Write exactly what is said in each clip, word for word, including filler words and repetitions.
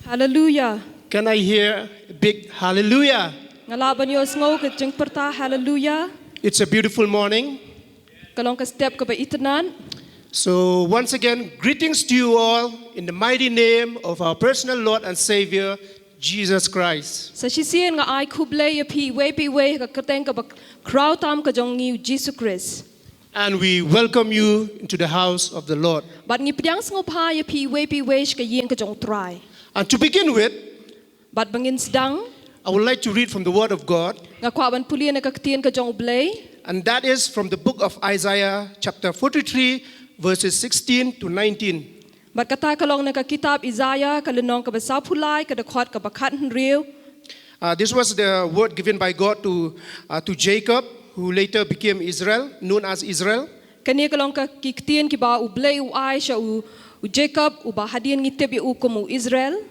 Hallelujah. Can I hear a big hallelujah? Nga lah ban ïohsngew ka jingpyrta hallelujah. It's a beautiful morning. Ka long ka step kaba itynnad. So, once again, greetings to you all in the mighty name of our personal Lord and Savior, Jesus Christ. Sa shisien nga ai khublei ïa phi iwei pa iwei ha ka kyrteng kaba khraw tam ka jong ngi u Jisu Khrist. And we welcome you into the house of the Lord. Bad ngi pdiang sngewbha ïa phi iwei pa iwei sha ka ïing ka jong u Trai. And to begin with, bad ba ngin sdang, I would like to read from the Word of God. Nga kwah ban pule na ka ktien ka jong u Blei. And that is from the book of Isaiah, chapter forty-three, verses sixteen to nineteen. Bad kata ka long na ka kitab Isaiah, ka lynnong kaba saphew lai, ka dkhot kaba khathynriew. Uh, this was the word given by God to, uh, to Jacob, who later became Israel, known as Israel. Kane ka long ka ki ktien kiba u Blei u ai sha u, u Jacob, uba hadien ngi tip ïa u kum u Israel.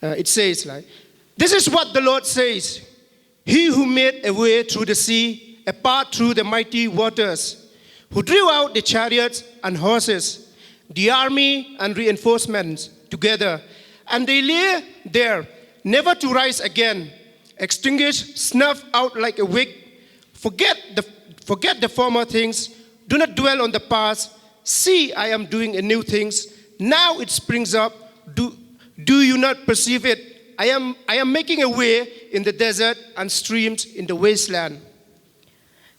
Uh, it says, like, "This is what the Lord says, He who made a way through the sea, a path through the mighty waters, who drew out the chariots and horses, the army and reinforcements together, and they lay there, never to rise again, extinguished, snuffed out like a wick. Forget the, forget the former things, do not dwell on the past. See, I am doing a new things. Now it springs up. Do, do you not perceive it? I am, I am making a way in the desert and streams in the wasteland."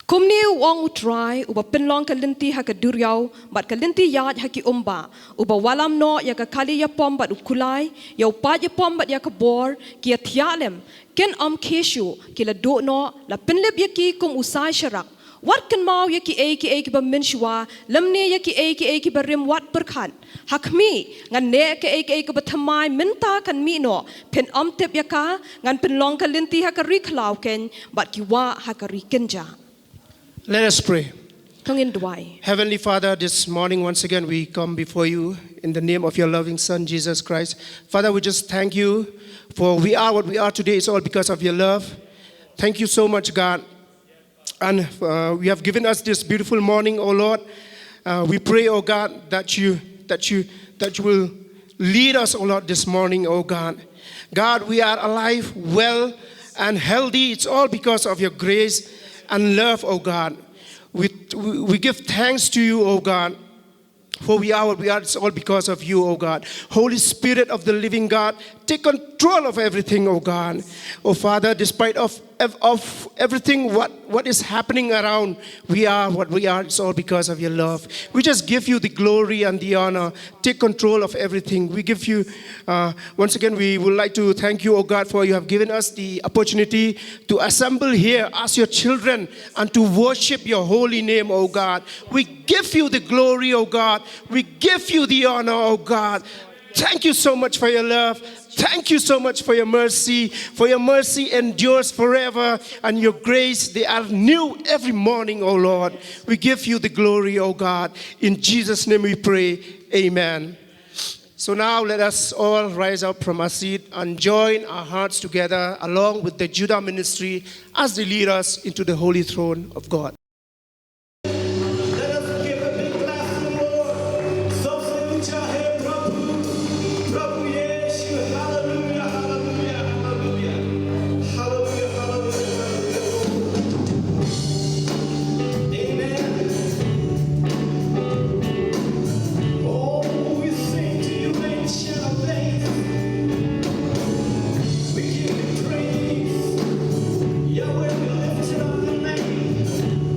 Kumne u ong u Trai, uba pynlong ka lynti ha ka duriaw, bad ka lynti ïaid ha ki umbah, uba wallam noh ïa ka kali ïapom bad u kulai, ïa u paid ïapom bad ïa ka bor, ki ïathiah lem, kin ym khie shuh, ki la duh noh, la pynlip ïa ki kum u sai sharak. Wat kynmaw ïa kiei kiei kiba mynshuwa, lymne ïa kiei kiei kiba rim wat pyrkhat. Ha khmih, ngan neh kaei kaei kaba thymmai mynta kan mih noh, phin ym tip ïa ka, ngan pynlong ka lynti ha ka ri khlaw keiñ, bad ki wah ha ka ri kynjah. Let us pray. To ngin duwai. Heavenly Father, this morning once again we come before you in the name of your loving Son, Jesus Christ. Father, we just thank you for we are what we are today. It's all because of your love. Thank you so much, God. And, uh, you have given us this beautiful morning, oh Lord. Uh, we pray, oh God, that you, that you, that you will lead us, oh Lord, this morning, oh God. God, we are alive, well, and healthy. It's all because of your grace and love, oh God. We, we, we give thanks to you, oh God. For we are what we are, it's all because of you, oh God. Holy Spirit of the living God, take control of everything, oh God. Oh Father, despite of, of, of everything what, what is happening around, we are what we are, it's all because of your love. We just give you the glory and the honor. Take control of everything. We give you, uh, once again, we would like to thank you, oh God, for you have given us the opportunity to assemble here as your children and to worship your holy name, oh God. We give you the glory, oh God. We give you the honor, oh God. Thank you so much for your love. Thank you so much for your mercy. For your mercy endures forever, and your grace, they are new every morning, oh Lord. We give you the glory, oh God. In Jesus' name we pray. Amen. So now let us all rise up from our seat and join our hearts together along with the Judah ministry as they lead us into the holy throne of God. Let us give a big clap to the Lord. सबसे ऊंचा है प्रभु, प्रभु यीशु। Hallelujah, hallelujah, hallelujah. Hallelujah, hallelujah, hallelujah. Amen. Oh, we sing to you, ancient of days. We give you praise. Yahweh, we lift up your name.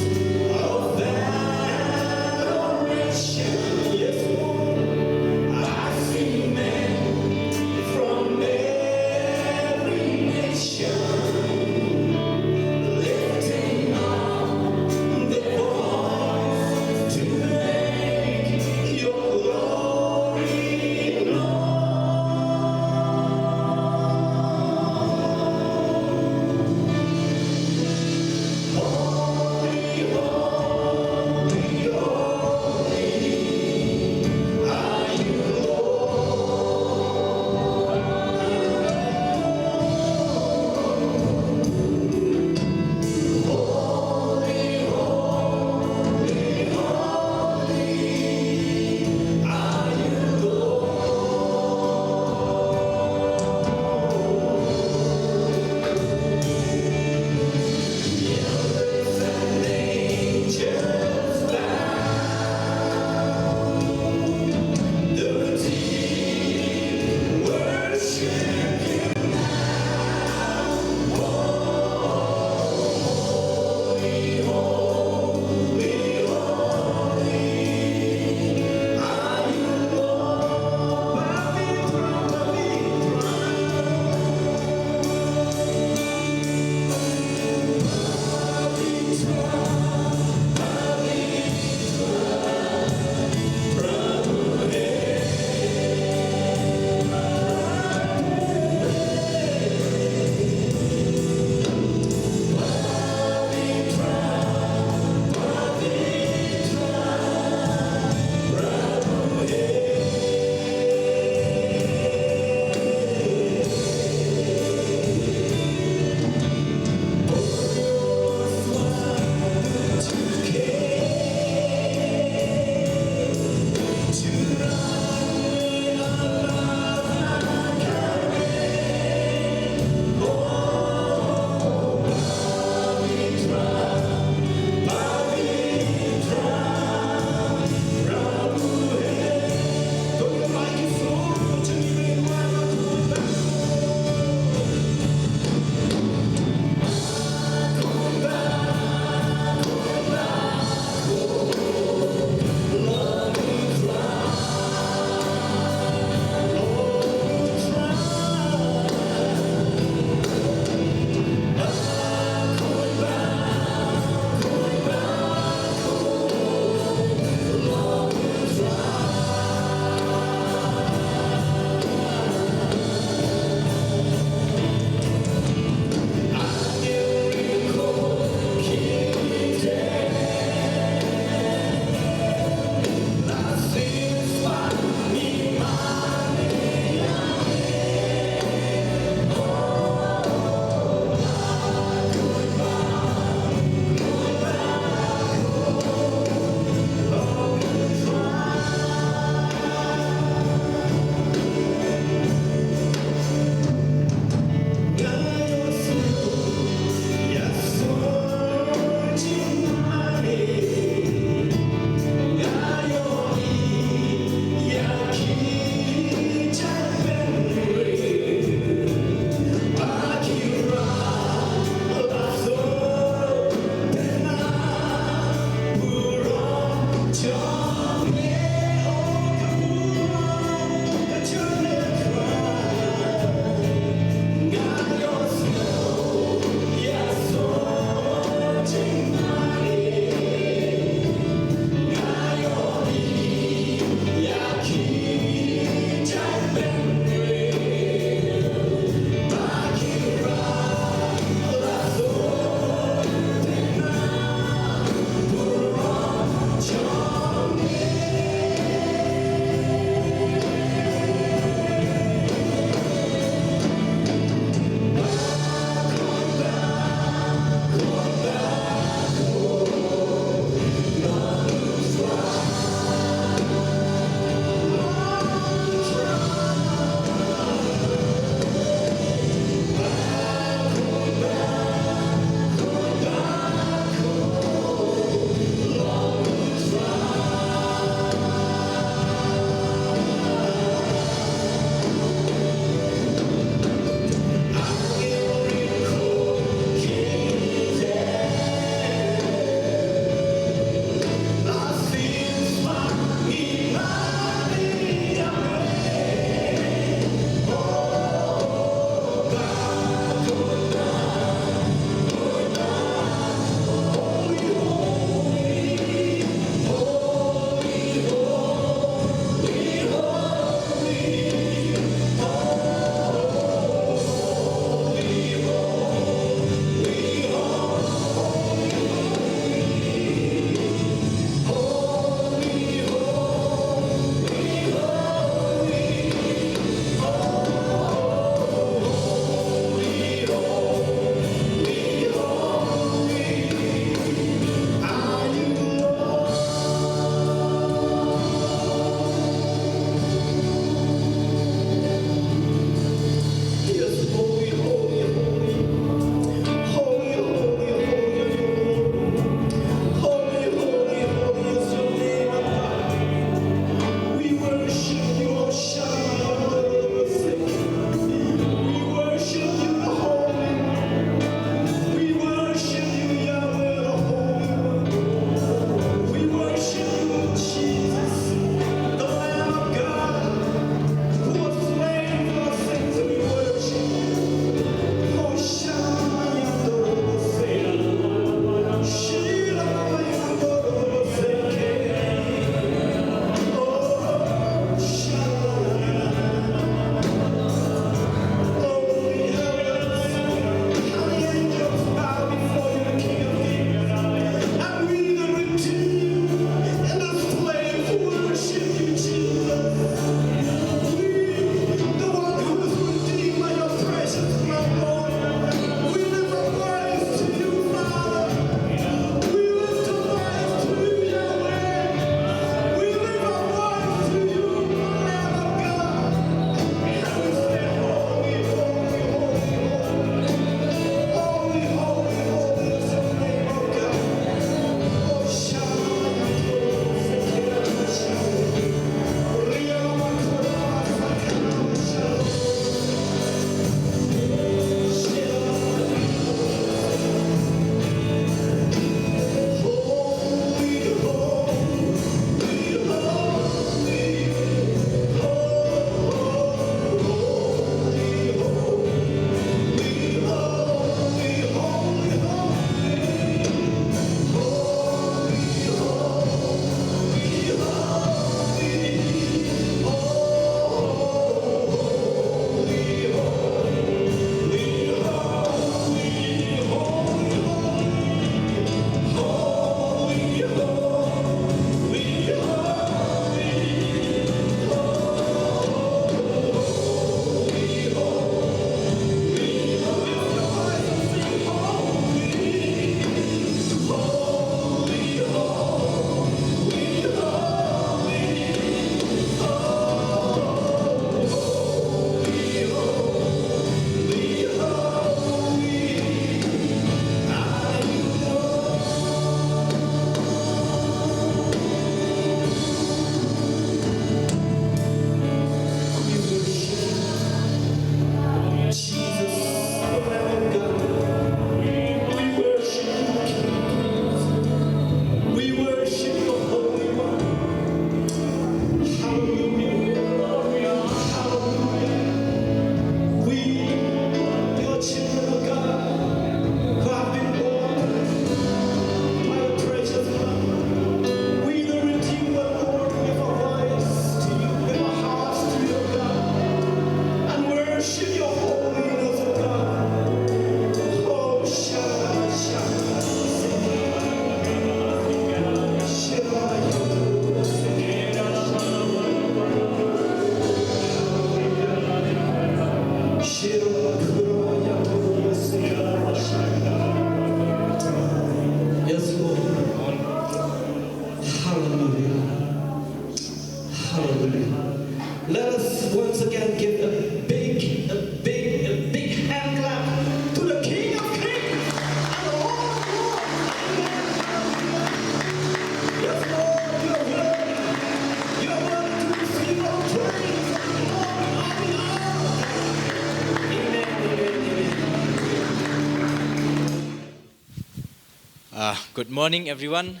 Good morning, everyone.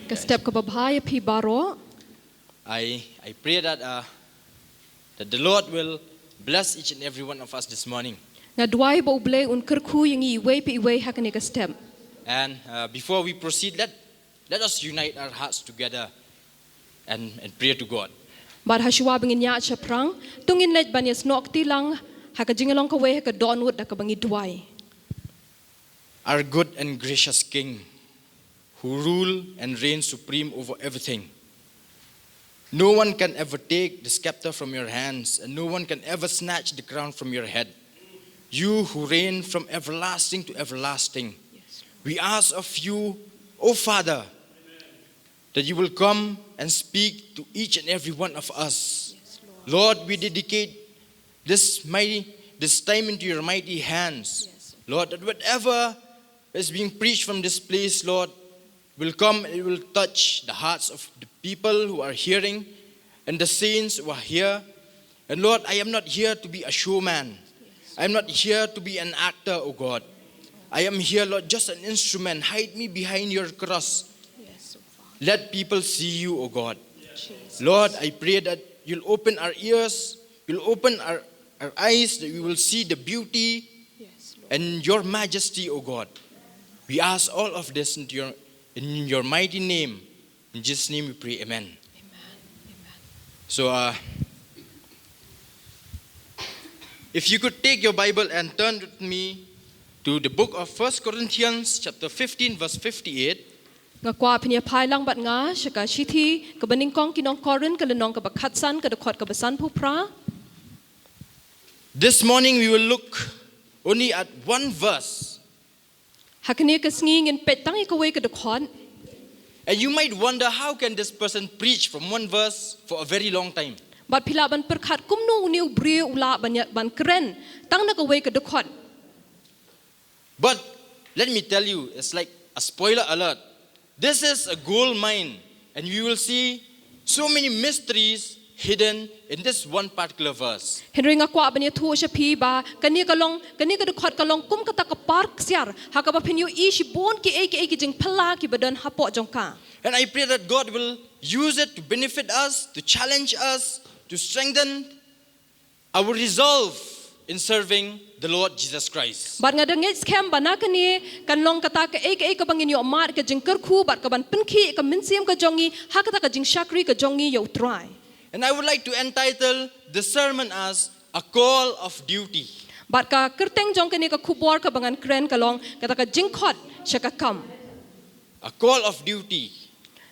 Ka step kaba bha ïa phi baroh. I, I pray that, uh, that the Lord will bless each and every one of us this morning. Nga duwai ba U Blei un kyrkhu ïa ngi iwei pa iwei ha kane ka step. And, uh, before we proceed, let, let us unite our hearts together and, and pray to God. Bad ha shuwa ba ngin ïaid shaphrang, to ngin leit ban ïasnoh kti lang ha ka jingïalong kawei ha ka dohnud da kaba ngi duwai. Our good and gracious King, who rule and reign supreme over everything. No one can ever take the scepter from your hands, and no one can ever snatch the crown from your head. You who reign from everlasting to everlasting, we ask of you, O Father, that you will come and speak to each and every one of us. Lord, we dedicate this mighty, this time into your mighty hands. Lord, that whatever is being preached from this place, Lord, will come and it will touch the hearts of the people who are hearing and the saints who are here. And Lord, I am not here to be a showman. I am not here to be an actor, oh God. I am here, Lord, just an instrument. Hide me behind your cross. Let people see you, oh God. Lord, I pray that you'll open our ears, you'll open our, our eyes, that we will see the beauty and your majesty, oh God. We ask all of this into your, in your mighty name. In Jesus' name we pray, amen. So, uh, if you could take your Bible and turn with me to the book of First Corinthians chapter fifteen, verse fifty-eight. Nga kwah phin ïa phai lang bad nga sha ka shithi kaba nyngkong ki nong Korinth ka lynnong kaba khatsan ka dkhot kaba sanphew phra. This morning we will look only at one verse. Ha kane ka sngi ngin peit tang ïa kawei ka dkhot. And you might wonder, how can this person preach from one verse for a very long time? Bad phi lah ban pyrkhat kumno une u briew u lah ban ïa, ban kren tang na kawei ka dkhot. But let me tell you, it's like a spoiler alert. This is a gold mine, and you will see so many mysteries hidden in this one particular verse. Hynrei nga kwah ban ïathuh sha phi ba kane ka long, kane ka dkhot ka long kum kata ka par ksiar ha kaba phin ïohi shibun kiei kiei ki jingphylla kiba don hapoh jong ka. And I pray that God will use it to benefit us, to challenge us, to strengthen our resolve in serving the Lord Jesus Christ. Bad nga da ngeit skhem ba na kane kan long kata kaei kaei kaba ngin ïoh mad ka jingkyrkhu bad kaban pynkhih ka mynsiem ka jong ngi ha kata ka jingshakri ka jong ngi ïa U Trai. And I would like to entitle the sermon as A Call of Duty. Bad ka kyrteng jong kane ka khubor kaba ngan kren ka long kata ka jingkhot sha ka kam. A call of duty.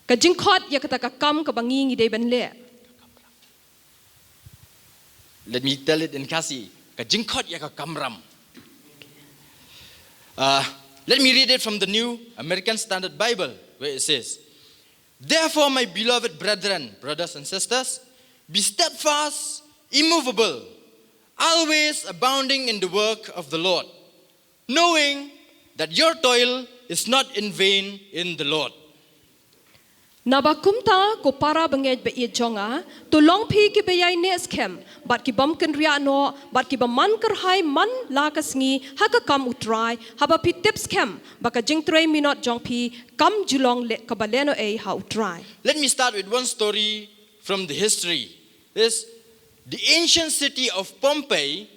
Ka jingkhot ïa kata ka kam kaba ngi ngi dei ban leh. Let me tell it in Khasi. Ka jingkhot ïa ka kamram. Uh, let me read it from the New American Standard Bible, where it says, "Therefore, my beloved brethren, brothers and sisters, be steadfast, immovable, always abounding in the work of the Lord, knowing that your toil is not in vain in the Lord." Naba kumta, ko para bangeit ba ïeit jong nga, to long phi kiba ïaineh skhem bad ki bym kynriah noh bad kiba man kyrhai man la ka sngi ha ka kam U Trai, haba phi tip skhem ba ka jingtrei minot jong phi kam ju long leh kaba lehnohei ha U Trai. Let me start with one story from the history. This, the ancient city of Pompeii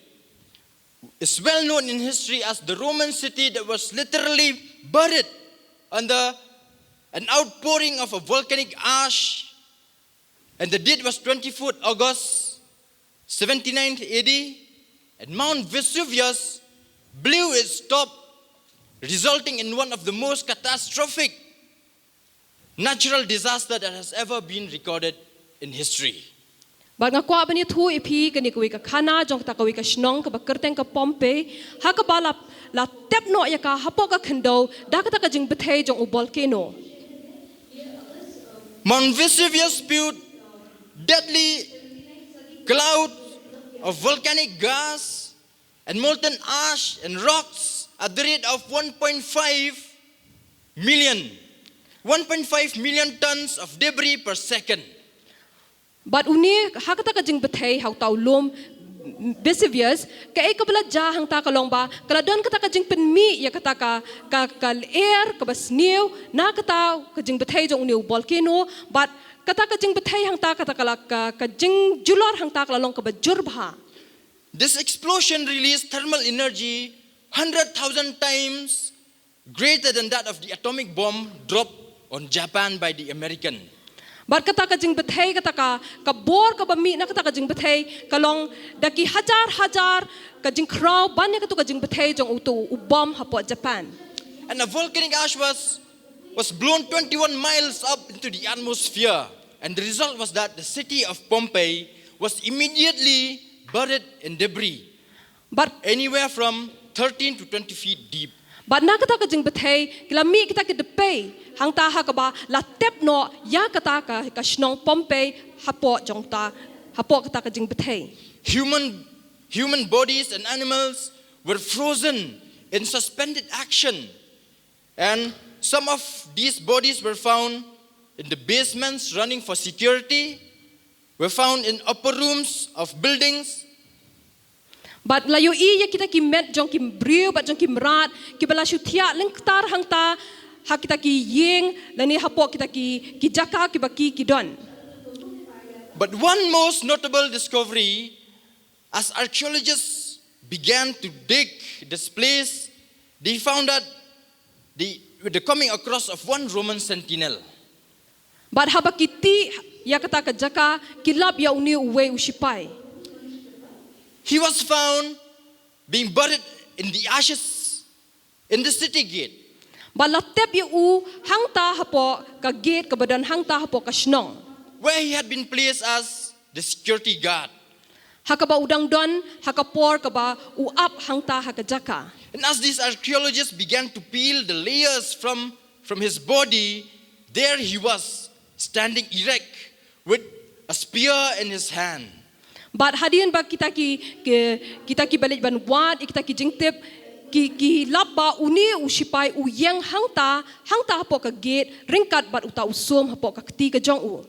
is well known in history as the Roman city that was literally buried under an outpouring of a volcanic ash. And the date was twenty-fourth August, seventy-ninth A D, and Mount Vesuvius blew its top, resulting in one of the most catastrophic natural disaster that has ever been recorded in history. Bad nga kwah ban ïathuh ïa phi kane kawei ka khana jong kata kawei ka shnong kaba kyrteng ka Pompeii, ha kaba la, la tep noh ïa ka hapoh ka khyndew da kata ka jingbthei jong u volcano. Mount Vesuvius spewed deadly clouds of volcanic gas and molten ash and rocks at the rate of one point five million, one point five million tons of debris per second. Bad une, ha kata ka jingbthei, ha uta u lum, Vesuvius, kaei kaba la jia hangta ka long ba ka la don kata ka jingpynmih ïa kata ka, ka, ka lyer kaba sniew na kata ka jingbthei jong une u volcano, bad kata ka jingbthei hangta, kata ka la, ka, ka jingjulor hangta ka la long kaba jur bha. This explosion released thermal energy hundred thousand times greater than that of the atomic bomb dropped on Japan by the American. Bad kata ka jingbthei, kata ka, ka bor kaba mih na kata ka jingbthei ka long da ki hajar hajar ka jingkhraw ban ïa katu ka jingbthei jong utu u bom hapoh Japan. And a volcanic ash was, was blown twenty-one miles up into the atmosphere. And the result was that the city of Pompeii was immediately buried in debris, Bad anywhere from thirteen to twenty feet deep. Bad na kata ka jingbthei ki la mih kita ki dpei hangta ha kaba la tep noh ïa kata ka, ka shnong Pompeii hapoh jong ta, hapoh kata ka jingbthei. Human, human bodies and animals were frozen in suspended action. And some of these bodies were found in the basements running for security, were found in upper rooms of buildings. Bad la ïohi ïa kita ki met jong ki briew bad jong ki mrad kiba la shu thiah lyngktar hangta ha kita ki ïing lane hapoh kita ki, ki jaka kiba ki, ki don. But one most notable discovery, as archaeologists began to dig this place, they found that the, with the coming across of one Roman sentinel. Bad haba ki tih ïa kata ka jaka ki lap ïa une uwei u shipai. He was found being buried in the ashes in the city gate, Bad la tep ïa u hangta hapoh ka gate kaba don hangta hapoh ka shnong, where he had been placed as the security guard. Ha kaba u dang don ha ka por kaba u ap hangta ha ka jaka. And as these archaeologists began to peel the layers from, from his body, there he was, standing erect with a spear in his hand. Bad hadien ba kita ki, ki, kita kiba leit ban wad ïa kita ki jingtip ki, ki lap ba une u shipai u ïeng hangta, hangta hapoh ka gate ryngkat bad uta u sum hapoh ka kti ka jong u.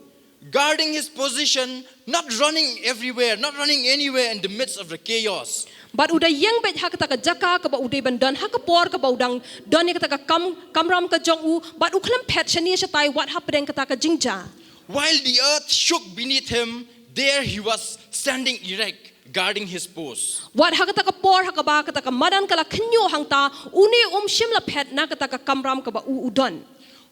Guarding his position, not running everywhere, not running anywhere in the midst of the chaos. Bad u da ïeng beit ha kata ka jaka kaba u dei ban don ha ka por kaba u dang don ïa kata ka kam, kamram ka jong u, bad u khlem phet shane shatai wat hapdeng kata ka jingjia. While the earth shook beneath him, there he was standing erect, guarding his post. Wat ha kata ka por ha kaba kata ka madan ka la khñiuh hangta, une um shym la phet na kata ka kamram kaba u, u don.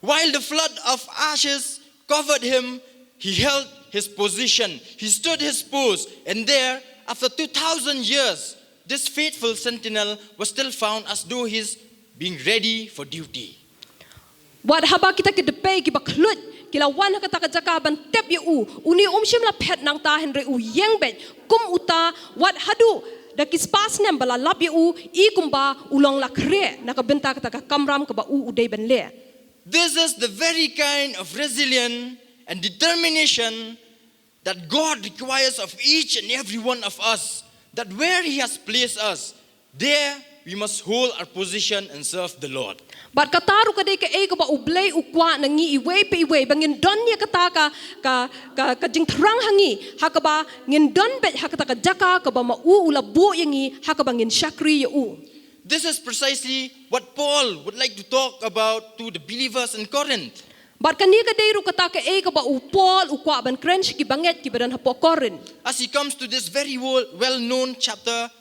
While the flood of ashes covered him, he held his position. He stood his post, and there, after two thousand years, this faithful sentinel was still found as though he's being ready for duty. Wat haba kita ki dpei kiba khluit ki la wan ha kata ka jaka ban tep ïa u, une um shym la phet nangta hynrei u ïeng beit kum uta, wat haduh da ki spah snem ba la lap ïa u, i kumba u long la khreh na ka bynta kata ka kamram kaba u, u dei ban leh. This is the very kind of resilience and determination that God requires of each and every one of us, that where He has placed us, there we must hold our position and serve the Lord. Bad kata ruh ka dei kaei kaba U Blei u kwah na ngi iwei pa iwei, ba ngin don ïa kata ka, ka, ka, ka jingthrang ha ngi, ha kaba ngin don beit ha kata ka jaka kaba ma u u la buh ïa ngi, ha kaba ngin shakri ïa u. This is precisely what Paul would like to talk about to the believers in Corinth. Bad kane ka dei ruh kata kaei kaba u Paul u kwah ban kren sha ki bangeit kiba don hapoh Korinth. As he comes to this very wo- well-known chapter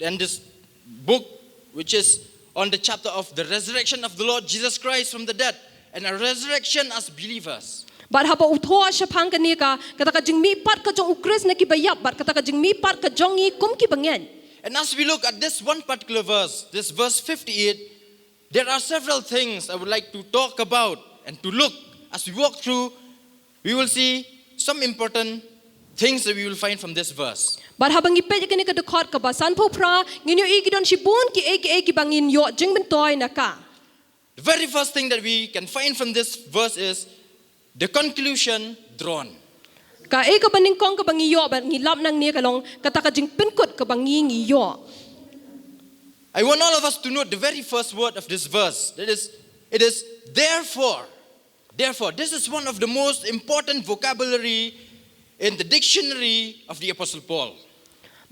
and this book, which is on the chapter of the resurrection of the Lord Jesus Christ from the dead and our resurrection as believers. Bad haba u thoh shaphang kane ka, kata ka jingmihpat ka jong U Khrist na kiba ïap, bad kata ka jingmihpat ka jong ngi kum ki bangeit. And as we look at this one particular verse, this verse fifty-eight, there are several things I would like to talk about and to look as we walk through. We will see some important things that we will find from this verse. Bad haba ngi peit ïa kane ka dkhot kaba sanphew phra, ngin ïohi ki don shibun kiei kiei kiba ngin ïoh jingmyntoi na ka. The very first thing that we can find from this verse is the conclusion drawn. Kaei kaba nyngkong kaba ngi ïoh bad ngi lap nangne ka long kata ka jingpynkut kaba ngi, ngi ïoh. I want all of us to note the very first word of this verse. That is, it is therefore. Therefore, this is one of the most important vocabulary in the dictionary of the Apostle Paul.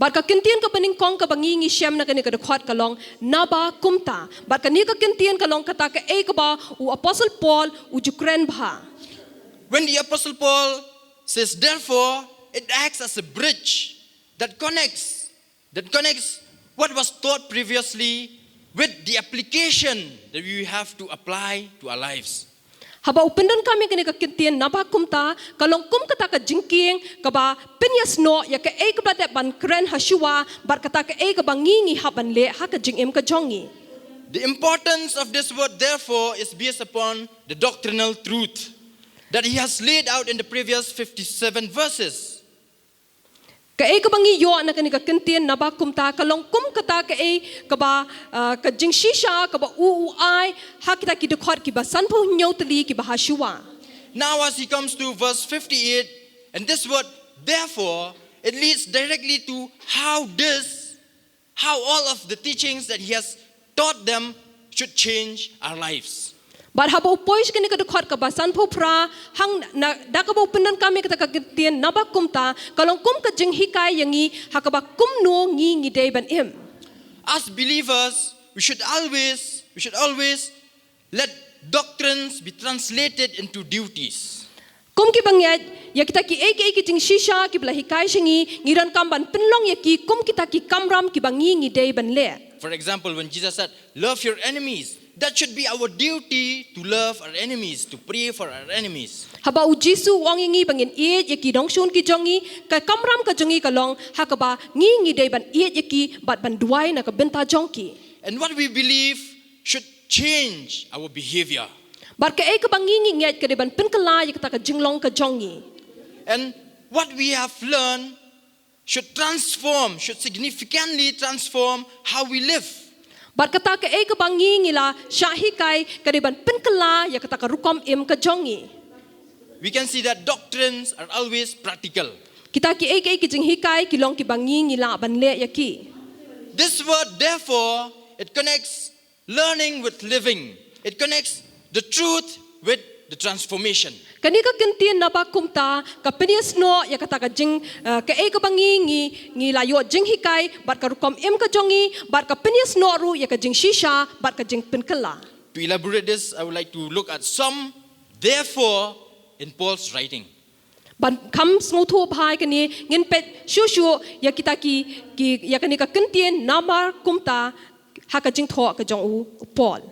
Bad ka kyntien kaba nyngkong kaba ngi ngi shem na kane ka dkhot ka long naba kumta. Bad kane ka kyntien ka long kata kaei kaba u Apostle Paul u ju kren bha. When the Apostle Paul says, therefore, it acts as a bridge that connects, that connects what was taught previously with the application that we have to apply to our lives. Haba u pyndonkam ïa kane ka kyntien naba kumta, ka long kum kata ka jingkieng kaba pynïasnoh ïa kaei kaba la dep ban kren ha shuwa bad kata kaei kaba ngi ngi hap ban leh ha ka jingim ka jong ngi. The importance of this word, therefore, is based upon the doctrinal truth that he has laid out in the previous fifty-seven verses. Kaei kaba ngi ïoh na kane ka kyntien naba kumta ka long kum kata kaei kaba, ah, ka jingshisha kaba u u ai ha kita ki dkhot kiba sanphew hynñiew tylli kiba ha shuwa. Now, as he comes to verse fifty-eight, and this word, therefore, it leads directly to how this, how all of the teachings that he has taught them should change our lives. Bad haba u poi sha kane ka dkhot kaba sanphew phra, hang na da kaba u pyndonkam ïa kata ka kyntien naba kumta, ka long kum ka jinghikai ïa ngi ha kaba kumno ngi ngi dei ban im. As believers, we should always, we should always let doctrines be translated into duties. Kum kiba ngeit ïa kita kiei kiei ki jingshisha kiba la hikai sha ngi, ngi donkam ban pynlong ïa ki kum kita ki kamram kiba ngi ngi dei ban leh. For example, when Jesus said, love your enemies, that should be our duty to love our enemies, to pray for our enemies. Haba u Jisu u ong ïa ngi ba ngin ïeit ïa ki nongshun ki jong ngi, ka kamram ka jong ngi ka long ha kaba ngi ngi dei ban ïeit ïa ki bad ban duwai na ka bynta jong ki. And what we believe should change our behavior. Bad kaei kaba ngi ngi ngeit ka dei ban pynkylla ïa kata ka jinglong ka jong ngi. And what we have learned should transform, should significantly transform how we live. Bad kata kaei kaba ngi ngi la shah hikai ka dei ban pynkylla ïa kata ka rukom im ka jong ngi. We can see that doctrines are always practical. Kita kiei kiei ki jinghikai ki long kiba ngi ngi lah ban leh ïa ki. This word, therefore, it connects learning with living. It connects the truth with the transformation. Kane ka kyntien naba kumta ka pynïasnoh ïa kata ka jing, eh, kaei kaba ngi ngi ngi la ïoh jinghikai bad ka rukom im ka jong ngi bad ka pynïasnoh ruh ïa ka jingshisha bad ka jingpynkylla. To elaborate this, I would like to look at some therefore in Paul's writing. Ban kham sngewthuh bha ïa kane ngin peit shuh shuh ïa kita ki, ki ïa kane ka kyntien naba kumta ha ka jingthoh ka jong u Paul.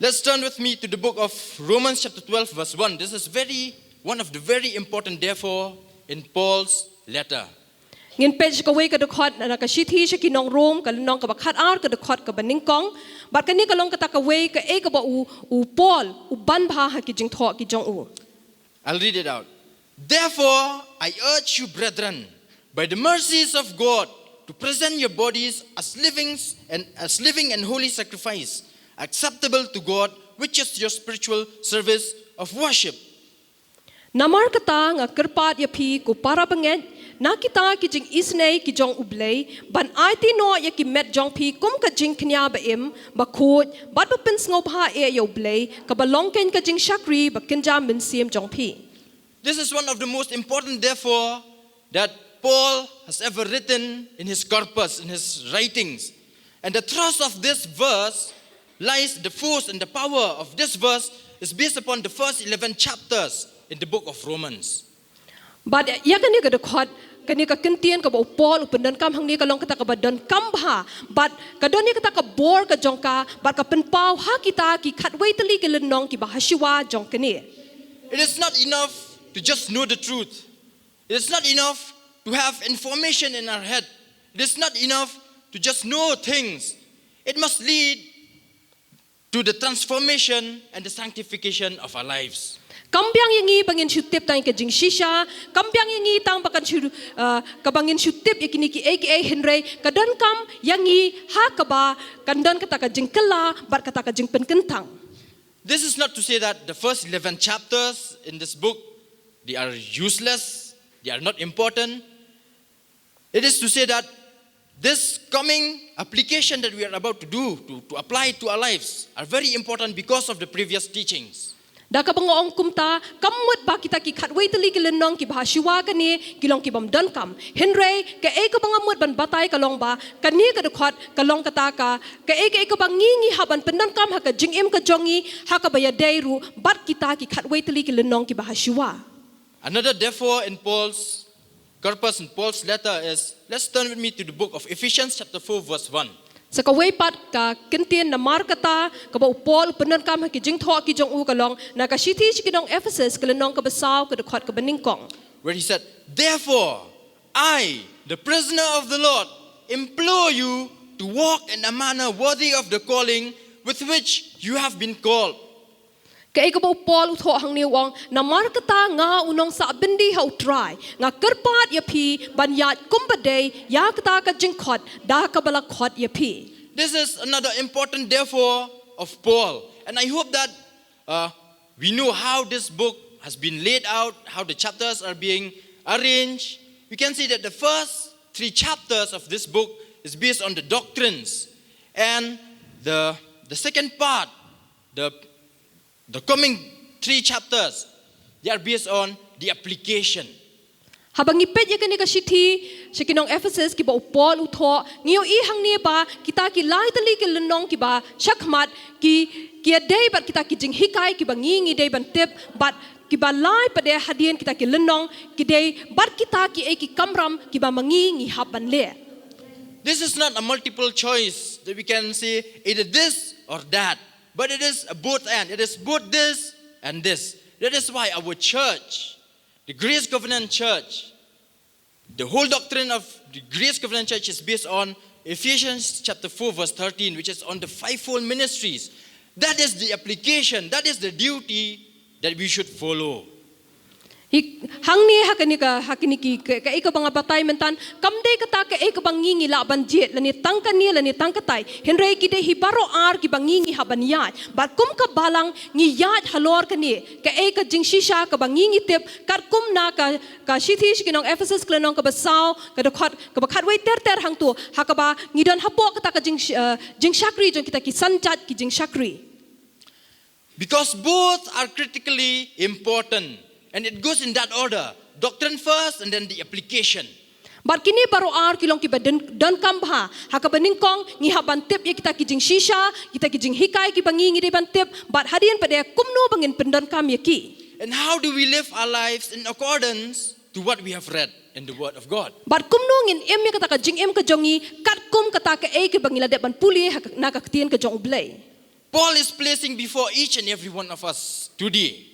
Let's turn with me to the book of Romans chapter twelve verse one. This is very, one of the very important therefore in Paul's letter. Ngin peit sha kawei ka dkhot na ka shithi sha ki nong Rom ka lynnong kaba khatar ka dkhot kaba nyngkong. Bad kane ka long kata kawei kaei kaba u, u Paul u ban bha ha ki jingthoh ki jong u. I'll read it out. Therefore, I urge you, brethren, by the mercies of God, to present your bodies as living and as living and holy sacrifice, acceptable to God, which is your spiritual service of worship. Namar kata nga kyrpad ïa phi ko para bangeit, na kita ki jingisynei ki jong U Blei, ban aiti noh ïa ki met jong phi kum ka jingkñia ba im, ba khuid, bad ba pynsngewbha eh ïa U Blei, kaba long kein ka jingshakri ba kynja mynsiem jong phi. This is one of the most important, therefore, that Paul has ever written in his corpus, in his writings. And the thrust of this verse lies, the force and the power of this verse is based upon the first eleven chapters in the book of Romans. Bad ïa kane ka dkhot, kane ka kyntien kaba u Paul u pyndonkam hangne ka long kata kaba donkam bha, bad ka don ïa kata ka bor ka jong ka, bad ka pynpaw ha kita ki khatwei tylli ki lynnong kiba ha shuwa jong kane. It is not enough to just know the truth. It is not enough to have information in our head. It is not enough to just know things. It must lead to the transformation and the sanctification of our lives. Kam biang ïa ngi ba ngin shu tip tang ïa ka jingshisha, kam biang ïa ngi tang ba kan shu, uh, kaba ngin shu tip ïa kine kiei kiei, hynrei ka donkam ïa ngi ha kaba kan don kata ka jingkylla bad kata ka jingpynkyntang. This is not to say that the first eleven chapters in this book, they are useless, they are not important. It is to say that this coming application that we are about to do, to, to apply to our lives, are very important because of the previous teachings. Da kaba nga ong kumta, kam mut ba kita ki khatwei tylli ki lynnong kiba ha shuwa kane ki long ki bym donkam. Hynrei, kaei kaba nga mut ban batai ka long ba, kane ka dkhot ka long kata ka, kaei kaei kaba ngi ngi hap ban pyndonkam ha ka jingim ka jong ngi, ha kaba ïadei ruh bad kita ki khatwei tylli ki lynnong kiba ha shuwa. Another therefore in Paul's corpus in Paul's letter is, let's turn with me to the book of Ephesians chapter four verse one. Sa kawei pat ka kyntien namar kata kaba u Paul u pyndonkam ha ki jingthoh ki jong u ka long na ka shithi sha ki nong Ephesus ka lynnong kaba saw ka dkhot kaba nyngkong. Where he said, "Therefore, I, the prisoner of the Lord, implore you to walk in a manner worthy of the calling with which you have been called." Kaei kaba u Paul u thoh hangne u ong, namar kata nga u nongsah byndi ha u Trai, nga kyrpad ïa phi ban ïaid kumba dei ïa kata ka jingkhot da kaba la khot ïa phi. This is another important therefore of Paul. And I hope that uh, we know how this book has been laid out, how the chapters are being arranged. We can see that the first three chapters of this book is based on the doctrines. And the, the second part, the, the coming three chapters, they are based on the application. Haba ngi peit ïa kane ka shithi sha ki nong Ephesus kiba u Paul u thoh, ngi ïohi hangne ba kita ki lai tylli ki lynnong kiba shakhmat ki, ki ïadei bad kita ki jinghikai kiba ngi ngi dei ban tip, bad kiba lai pat de hadien kita ki lynnong ki dei bad kita kiei ki kamram kiba ma ngi ngi hap ban leh. This is not a multiple choice that we can say either this or that, but it is a both and. It is both this and this. That is why our church, the Grace Covenant Church, the whole doctrine of the Grace Covenant Church is based on Ephesians chapter four verse thirteen, which is on the fivefold ministries. That is the application, that is the duty that we should follow. Hangne ha kane ka, ha kane ki, kaei kaba nga batai mynta, kam dei kata kaei kaba ngi ngi lah ban jied, lane tang kane, lane tang katai. Hynrei ki dei hi baroh ar kiba ngi ngi hap ban ïaid. Bad kum ka balang ngi ïaid halor kane, kaei ka jingshisha kaba ngi ngi tip, katkum na ka, ka shithi sha ki nong Ephesus ka lynnong kaba saw, ka dkhot, kaba khatwei ter ter hangto, ha kaba ngi don hapoh kata ka jing, eh, jingshakri jong kita ki san jait ki jingshakri. Because both are critically important and it goes in that order, doctrine first and then the application. Bad kine baroh ar ki long kiba donkam bha, ha kaba nyngkong ngi hap ban tip ïa kita ki jingshisha, kita ki jinghikai kiba ngi ngi dei ban tip, bad hadien pat de kumno ba ngin pyndonkam ïa ki. And how do we live our lives in accordance to what we have read in the Word of God? Bad kumno ngin im ïa kata ka jingim ka jong ngi katkum kata kaei kaba ngi la dep ban pule na ka ktien ka jong U Blei. Paul is placing before each and every one of us today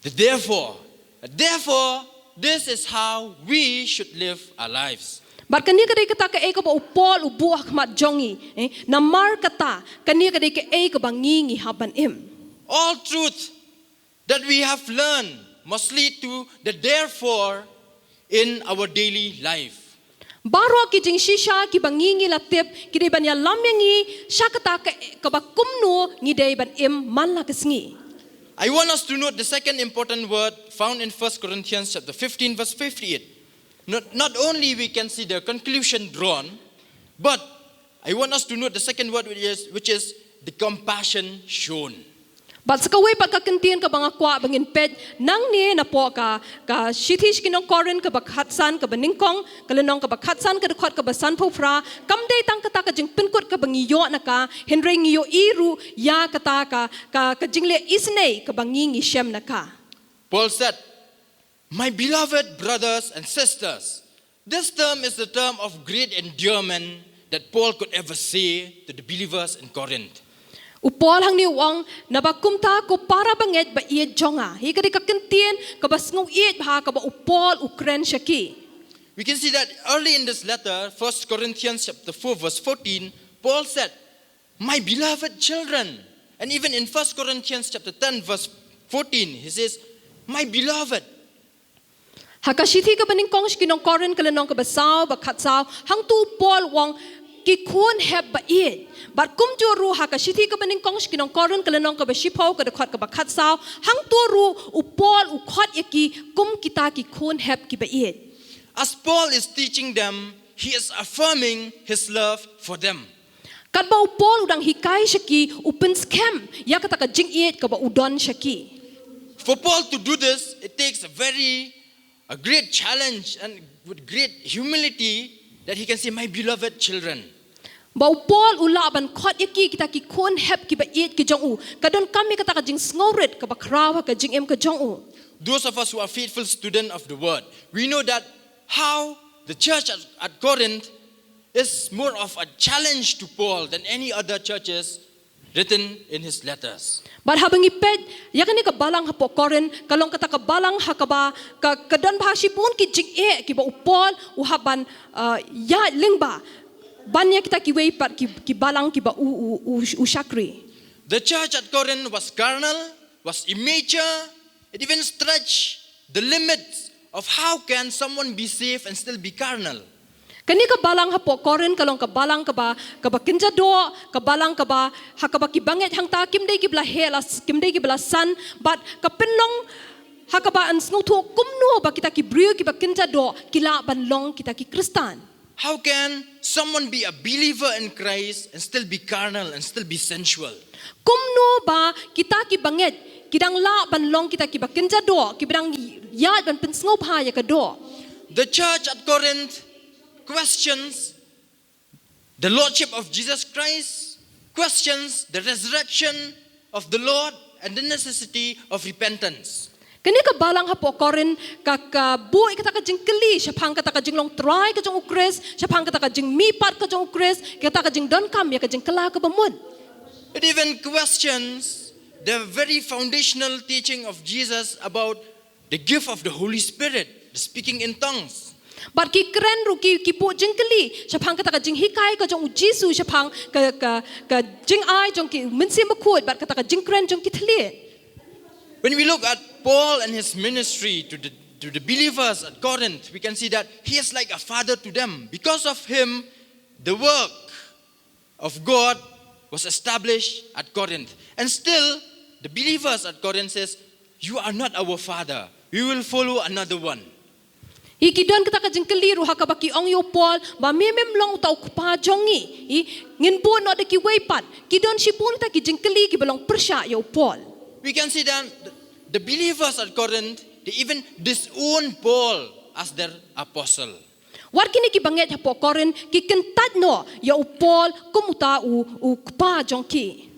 the therefore. Therefore, this is how we should live our lives. Bad kane ka dei kata kaei kaba u Paul u buh ha khmat jong ngi. Eh, namar kata, kane ka dei kaei kaba ngi ngi hap ban im. All truth that we have learned must lead to the therefore in our daily life. Baroh ki jingshisha kiba ngi ngi la tip ki dei ban ïalam ïa ngi sha kata ka, kaba kumno ngi dei ban im man la ka sngi. I want us to note the second important word found in First Corinthians chapter fifteen verse fifty-eight. Not, not only we can see the conclusion drawn, but I want us to note the second word which is, which is the compassion shown. Bad sa kawei pat ka kyntien kaba nga kwah ba ngin peit nangne napoh ka, ka shithi sha ki nong Korinth kaba khatsan kaba nyngkong, ka lynnong kaba khatsan ka dkhot kaba sanphew phra, kam dei tang kata ka jingpynkut kaba ngi ïoh na ka, hynrei ngi ïohi ruh ïa kata ka, ka, ka jingleh isynei kaba ngi ngi shem na ka. Paul said, "My beloved brothers and sisters," This term is the term of great endearment that Paul could ever say to the believers in Corinth. U Paul hangne u ong, naba kumta ko para bangeit ba ïeit jong nga. Hi ka dei ka kyntien kaba sngew ïeit bha kaba u Paul u kren sha ki. We can see that early in this letter, First Corinthians chapter four verse fourteen, Paul said, "My beloved children." And even in First Corinthians chapter ten verse fourteen, he says, "My beloved." Ha ka shithi kaba nyngkong sha ki nong Korinth ka lynnong kaba saw ba khatsaw, hangtu u Paul u ong, ki khun hep ba ïeit. Bad kumjuh ruh ha ka shithi kaba nyngkong sha ki nong Korinth ka lynnong kaba shiphew ka dkhot kaba khatsaw, hangtu ruh u Paul u khot ïa ki kum kita ki khun hep kiba ïeit. As Paul is teaching them, he is affirming his love for them. Katba u Paul u dang hikai sha ki, u pynskhem ïa kata ka jingïeit kaba u don sha ki. For Paul to do this, it takes a very, a great challenge and with great humility that he can say, "My beloved children." Ba u Paul u lah ban khot ïa ki, kita ki khun hep kiba ïeit ki jong u. Ka donkam ïa kata ka jingsngewrit kaba khraw ha ka jingim ka jong u. Those of us who are faithful student of the word, we know that how the church at, at Corinth is more of a challenge to Paul than any other churches written in his letters. Bad haba ngi peit ïa kane ka balang hapoh Korinth, ka long kata ka balang ha kaba ka, ka don bha shibun ki jingeh kiba u Paul u hap ban, uh, ïaid lyngba ban ïa kita kiwei pat ki, ki balang kiba u, u, u, u shakri. The church at Corinth was carnal, was immature, it even stretched the limits of how can someone be saved and still be carnal. Kane ka balang hapoh Korinth ka long ka balang kaba, kaba kynja doh, ka balang kaba, ha kaba ki bangeit hangta kim dei kiba la heh la, kim dei kiba la san, bad ka pynlong ha kaba yn sngewthuh kumno ba kita ki briew kiba kynja doh ki lah ban long kita ki Khristan. How can someone be a believer in Christ and still be carnal and still be sensual? Kumno ba kita ki bangeit ki dang lah ban long kita kiba kynja doh, kiba dang ïaid ban pynsngewbha ïa ka doh. The church at Corinth questions the lordship of Jesus Christ, questions the resurrection of the Lord and the necessity of repentance. Kane ka balang hapoh Korinth ka, ka buh ïa kata ka jingkylli shaphang kata ka jinglong trai ka jong u Khrist, shaphang kata ka jingmihpat ka jong u Khrist, kata ka jingdonkam ïa ka jingkylla kaba mut. It even questions the very foundational teaching of Jesus about the gift of the Holy Spirit, the speaking in tongues. Bad ki kren ruh ki, ki buh jingkylli shaphang kata ka jinghikai ka jong u Jisu shaphang ka, ka, ka jingai jong ki Mynsiem Bakhuid bad kata ka jingkren jong ki thylliej. When we look at Paul and his ministry to the, to the believers at Corinth, we can see that he is like a father to them. Because of him, the work of God was established at Corinth. And still, the believers at Corinth says, "You are not our father. We will follow another one." Hi, ki don kata ka jingkylli ruh ha kaba ki ong ïa u Paul, ba me mem long uta u kpa jong ngi. Hi, ngin buh noh da kiwei pat. Ki don shibun kita ki jingkylli kiba long pyrshah ïa u Paul. We can see that the, the believers at Corinth, they even disown Paul as their apostle. Wat kine ki bangeit hapoh Korinth ki kyntait noh ïa u Paul kum uta u, u kpa jong ki.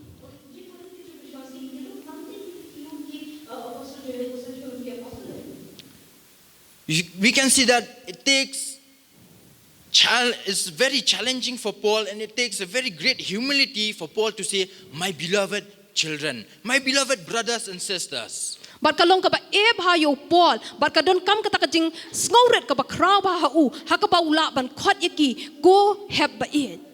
We can see that it takes chal-, it's very challenging for Paul, and it takes a very great humility for Paul to say, "My beloved children, my beloved brothers and sisters." Bad ka long kaba eh bha ïa u Paul, bad ka donkam kata ka jingsngewrit kaba khraw bha ha u, ha kaba u lah ban khot ïa ki, ko hep ba ïeit.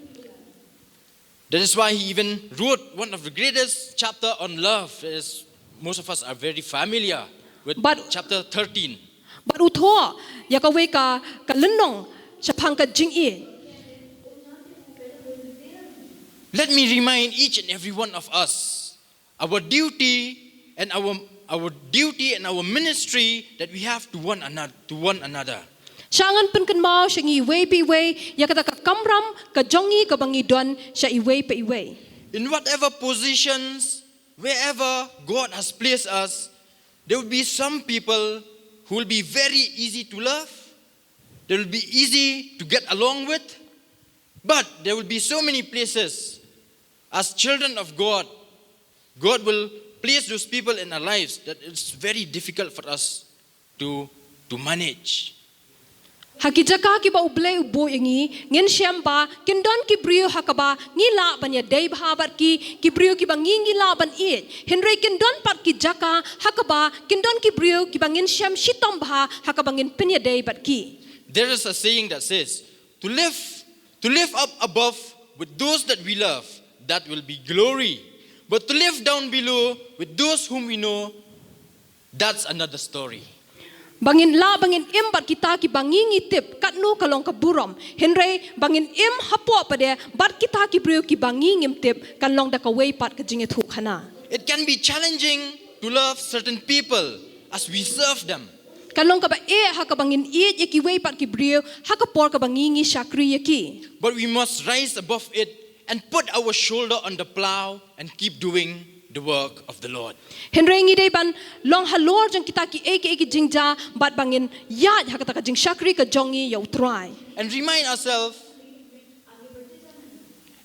That is why he even wrote one of the greatest chapter on love, as most of us are very familiar with. But chapter thirteen. Bad u thoh ïa kawei ka, ka lynnong shaphang ka jingïeit. Let me remind each and every one of us our duty and our, our duty and our ministry that we have to one another, to one another. Sha ngan pynkynmaw sha ngi iwei pa iwei ïa kata ka kamram ka jong ngi kaba ngi don sha iwei pa iwei. In whatever positions, wherever God has placed us, there will be some people who will be very easy to love, they will be easy to get along with, but there will be so many places as children of God, God will place those people in our lives that it's very difficult for us to, to manage. Ha ki jaka kiba U Blei u buh ïa ngi, ngin shem ba kin don ki briew ha kaba ngi lah ban ïadei bha bad ki, ki briew kiba ngi, ngi lah ban ïeit. Hynrei kin don pat ki jaka ha kaba kin don ki briew kiba ngin shem shitom bha ha kaba ngin pynïadei bad ki. There is a saying that says, "To live, to live up above with those that we love, that will be glory. But to live down below with those whom we know, that's another story." Ba ngin lah, ba ngin im bad kita kiba ngi, ngi tip, katno ka long ka burom. Hynrei ba ngin im hapoh pat de bad kita ki briew kiba ngi, ngim tip, kan long da kawei pat ka jingïathuhkhana. It can be challenging to love certain people as we serve them. Kan long kaba eh ha kaba ngin ïeit ïa kiwei pat ki briew ha ka por kaba ngi, ngi shakri ïa ki. But we must rise above it and put our shoulder on the plow and keep doing the work of the Lord. Hynrei ngi dei ban long halor jong kita kiei kiei ki jingjia bad ba ngin ïaid ha kata ka jingshakri ka jong ngi ïa U Trai. And remind ourselves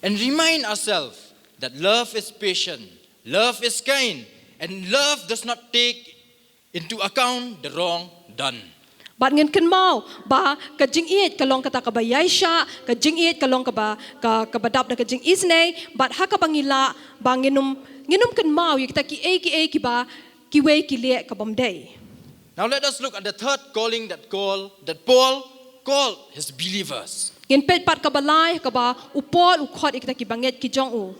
and remind ourselves that love is patient, love is kind, and love does not take into account the wrong done. Bad ngin kynmaw ba ka jingïeit ka long kata kaba ïaishah, ka jingïeit ka long kaba ka kaba dap da ka jingisynei, bad ha kaba ngi lah ba ngin ym ngin ym kynmaw ïa kita kiei kiei kiba kiwei ki leh ka bym dei. Now let us look at the third calling that call that Paul called his believers. Ngin peit pat kaba lai kaba U Paul u khot ïa kita ki bangeit ki jong u.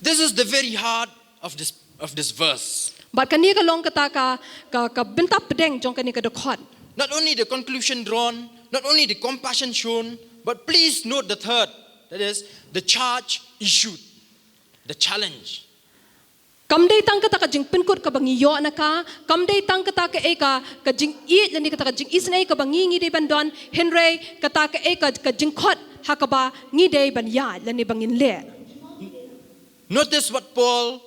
This is the very heart of this of this verse. Bad kane ka long kata ka ka, ka bynta pdeng jong kane ka dkhot. Not only the conclusion drawn, not only the compassion shown, but please note the third, that is the charge issued, the challenge. Kam dei tang kata ka jingpynkut kaba ngi ïoh na ka, kam dei tang kata ka ei ka ka jingïeit lane kata ka jingisynei kaba ngi ngi dei ban don, hynrei kata ka ei ka ka jingkhot ha kaba ngi dei ban ïaid lane ba ngin leh. Notice what Paul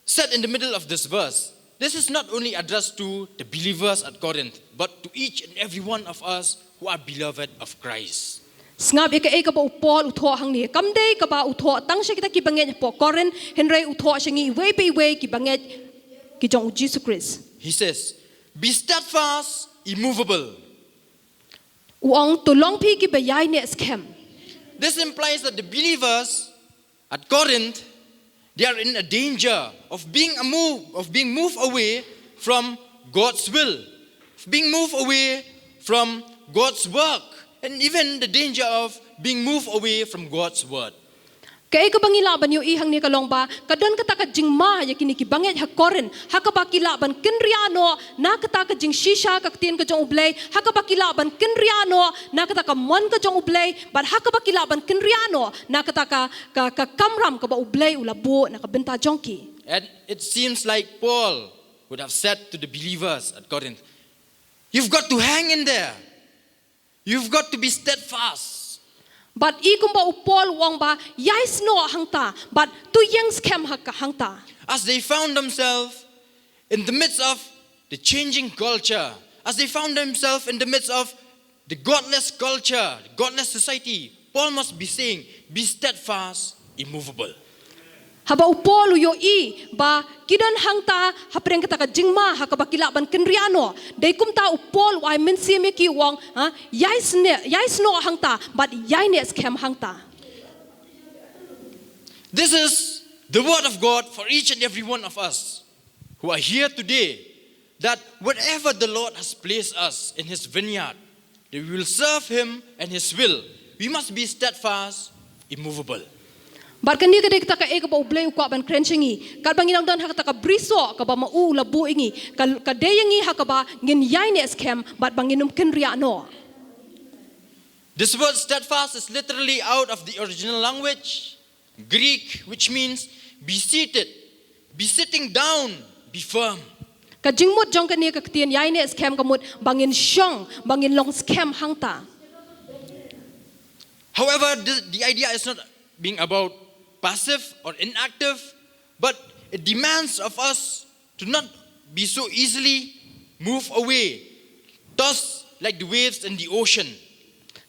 said in the middle of this verse. This is not only addressed to the believers at Corinth, but to each and every one of us who are beloved of Christ. Sngap ïa kaei kaba u Paul u thoh hangne. Kam dei kaba u thoh tang sha kita ki bangeit hapoh Korinth, hynrei u thoh sha ngi iwei pa iwei ki bangeit ki jong u Jisu Khrist. He says, "Be steadfast, immovable." U ong to long phi kiba ïaineh skhem. This implies that the believers at Corinth, they are in a danger of being a move, of being moved away from God's will, of being moved away from God's work, and even the danger of being moved away from God's word. Kaei kaba ngi lah ban ïohi hangne ka long ba ka don kata ka jingma ïa kine ki bangeit ha Korinth, ha kaba ki lah ban kynriah noh na kata ka jingshisha ka ktien ka jong U Blei, ha kaba ki lah ban kynriah noh na kata ka mon ka jong U Blei, bad ha kaba ki lah ban kynriah noh na kata ka ka, ka kamram kaba U Blei u la buh na ka bynta jong ki. And it seems like Paul would have said to the believers at Corinth, "You've got to hang in there. You've got to be steadfast." Bad i kumba u Paul u ong ba ïai snoh hangta, bad to ïeng skhem ha ka hangta. As they found themselves in the midst of the changing culture, as they found themselves in the midst of the godless culture, godless society, Paul must be saying, "Be steadfast, immovable." Haba u Paul u ïohi ba ki don hangta hapdeng kata ka jingma ha kaba ki lah ban kynriah noh, dei kumta u Paul u ai mynsiem ïa ki u ong, ha, ïai snoh, ïai snoh hangta, bad ïaineh skhem hangta. This is the word of God for each and every one of us who are here today, that wherever the Lord has placed us in His vineyard, that we will serve Him and His will. We must be steadfast, immovable. Bad kane ka dei kata kaei kaba U Blei u kwah ban kren sha ngi. Katba ngi dang don ha kata ka brisoh kaba ma u u la buh ïa ngi, ka, ka dei ïa ngi ha kaba ngin ïaineh skhem bad ba ngin ym kynriah noh. This word steadfast is literally out of the original language, Greek, which means be seated, be sitting down, be firm. Ka jingmut jong kane ka ktien ïaineh skhem ka mut ba ngin shong, ba ngin long skhem hangta. However, the, the idea is not being about passive or inactive, but it demands of us to not be so easily moved away, tossed like the waves in the ocean.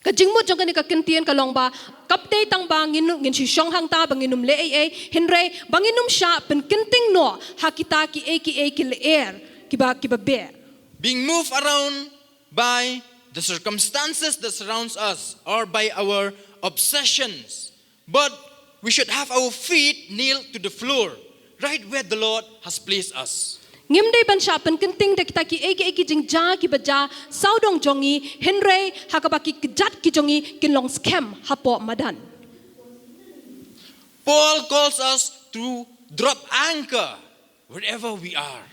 Ka jingmut jong kane ka kyntien ka long ba kam dei tang ba ngin ngin shu shong hangta ba ngin ym leh ei ei, hynrei ba ngin ym shah pynkynting noh ha kita kiei kiei ki lyer kiba kiba beh. Being moved around by the circumstances that surrounds us or by our obsessions, but we should have our feet nailed to the floor, right where the Lord has placed us. Ngim dei ban shah pynkynting da kita kiei kiei ki jingjia kiba jia sawdong jong ngi, hynrei ha kaba ki kjat ki jong ngi kin long skhem hapoh madan. Paul calls us to drop anchor wherever we are.